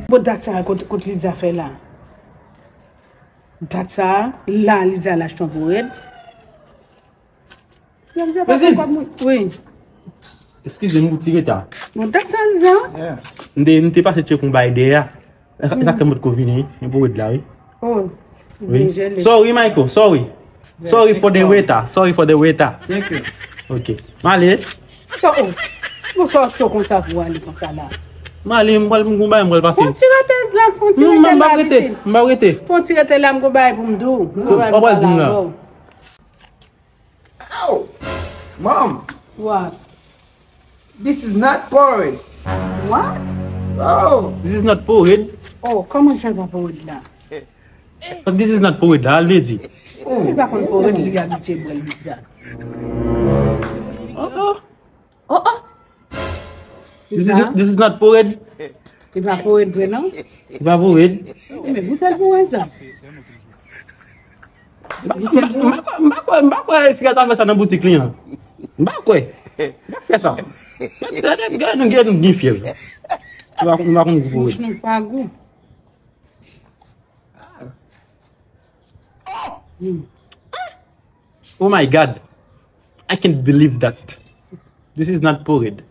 Bon, dat sa a, kot, kot Liza fè la? Dat sa a, la, Liza al achte yon pou red. Liza pa fè kòb mwen. Wi. Eskize m pou ti reta. Bon, dat sa, Liza. Yes. M te, m te pase tcheke yon bagay dèyè a. E sa k fè m potko vini, wi. Yon pou red la, wi. Oh. Wi. Sorry, Michael. Sorry. Sorry for the waiter. Sorry for the waiter. Thank you. Ok. M ale. Oh, oh. Bon, sa w cho konsa pou w ale konsa la? M ale, m pral, m gon bagay, m pral pase. Fon ti rete la, fon ti rete la, pitit. Non, m pa rete, m pa rete. Fon ti rete la, m gon bagay pou m di w. M gon bagay pou m pale avè w. Ow! Mom! What? This is not porridge. What? Oh! This is not porridge. Oh, kòman sa pa porridge la? This is not porridge la, al vle di. Li pa konn porridge, li abitye bwè l deja. Oh, oh. Oh, oh. This is, this is not porridge. Li pa porridge vre, non? Li pa porridge. Men goute l pou wè sa. M pa, m pa, m pa kwè, m pa kwè, m pa kwè fi a ta fè sa nan boutik li an. M pa kwè. Gad frè sa. Gad, gad, gad, gad, nou gen fyèv. Nou pa, nou pa konn gou pou Bouch nou pa gou. Oh my God. I can't believe that. This is not porridge.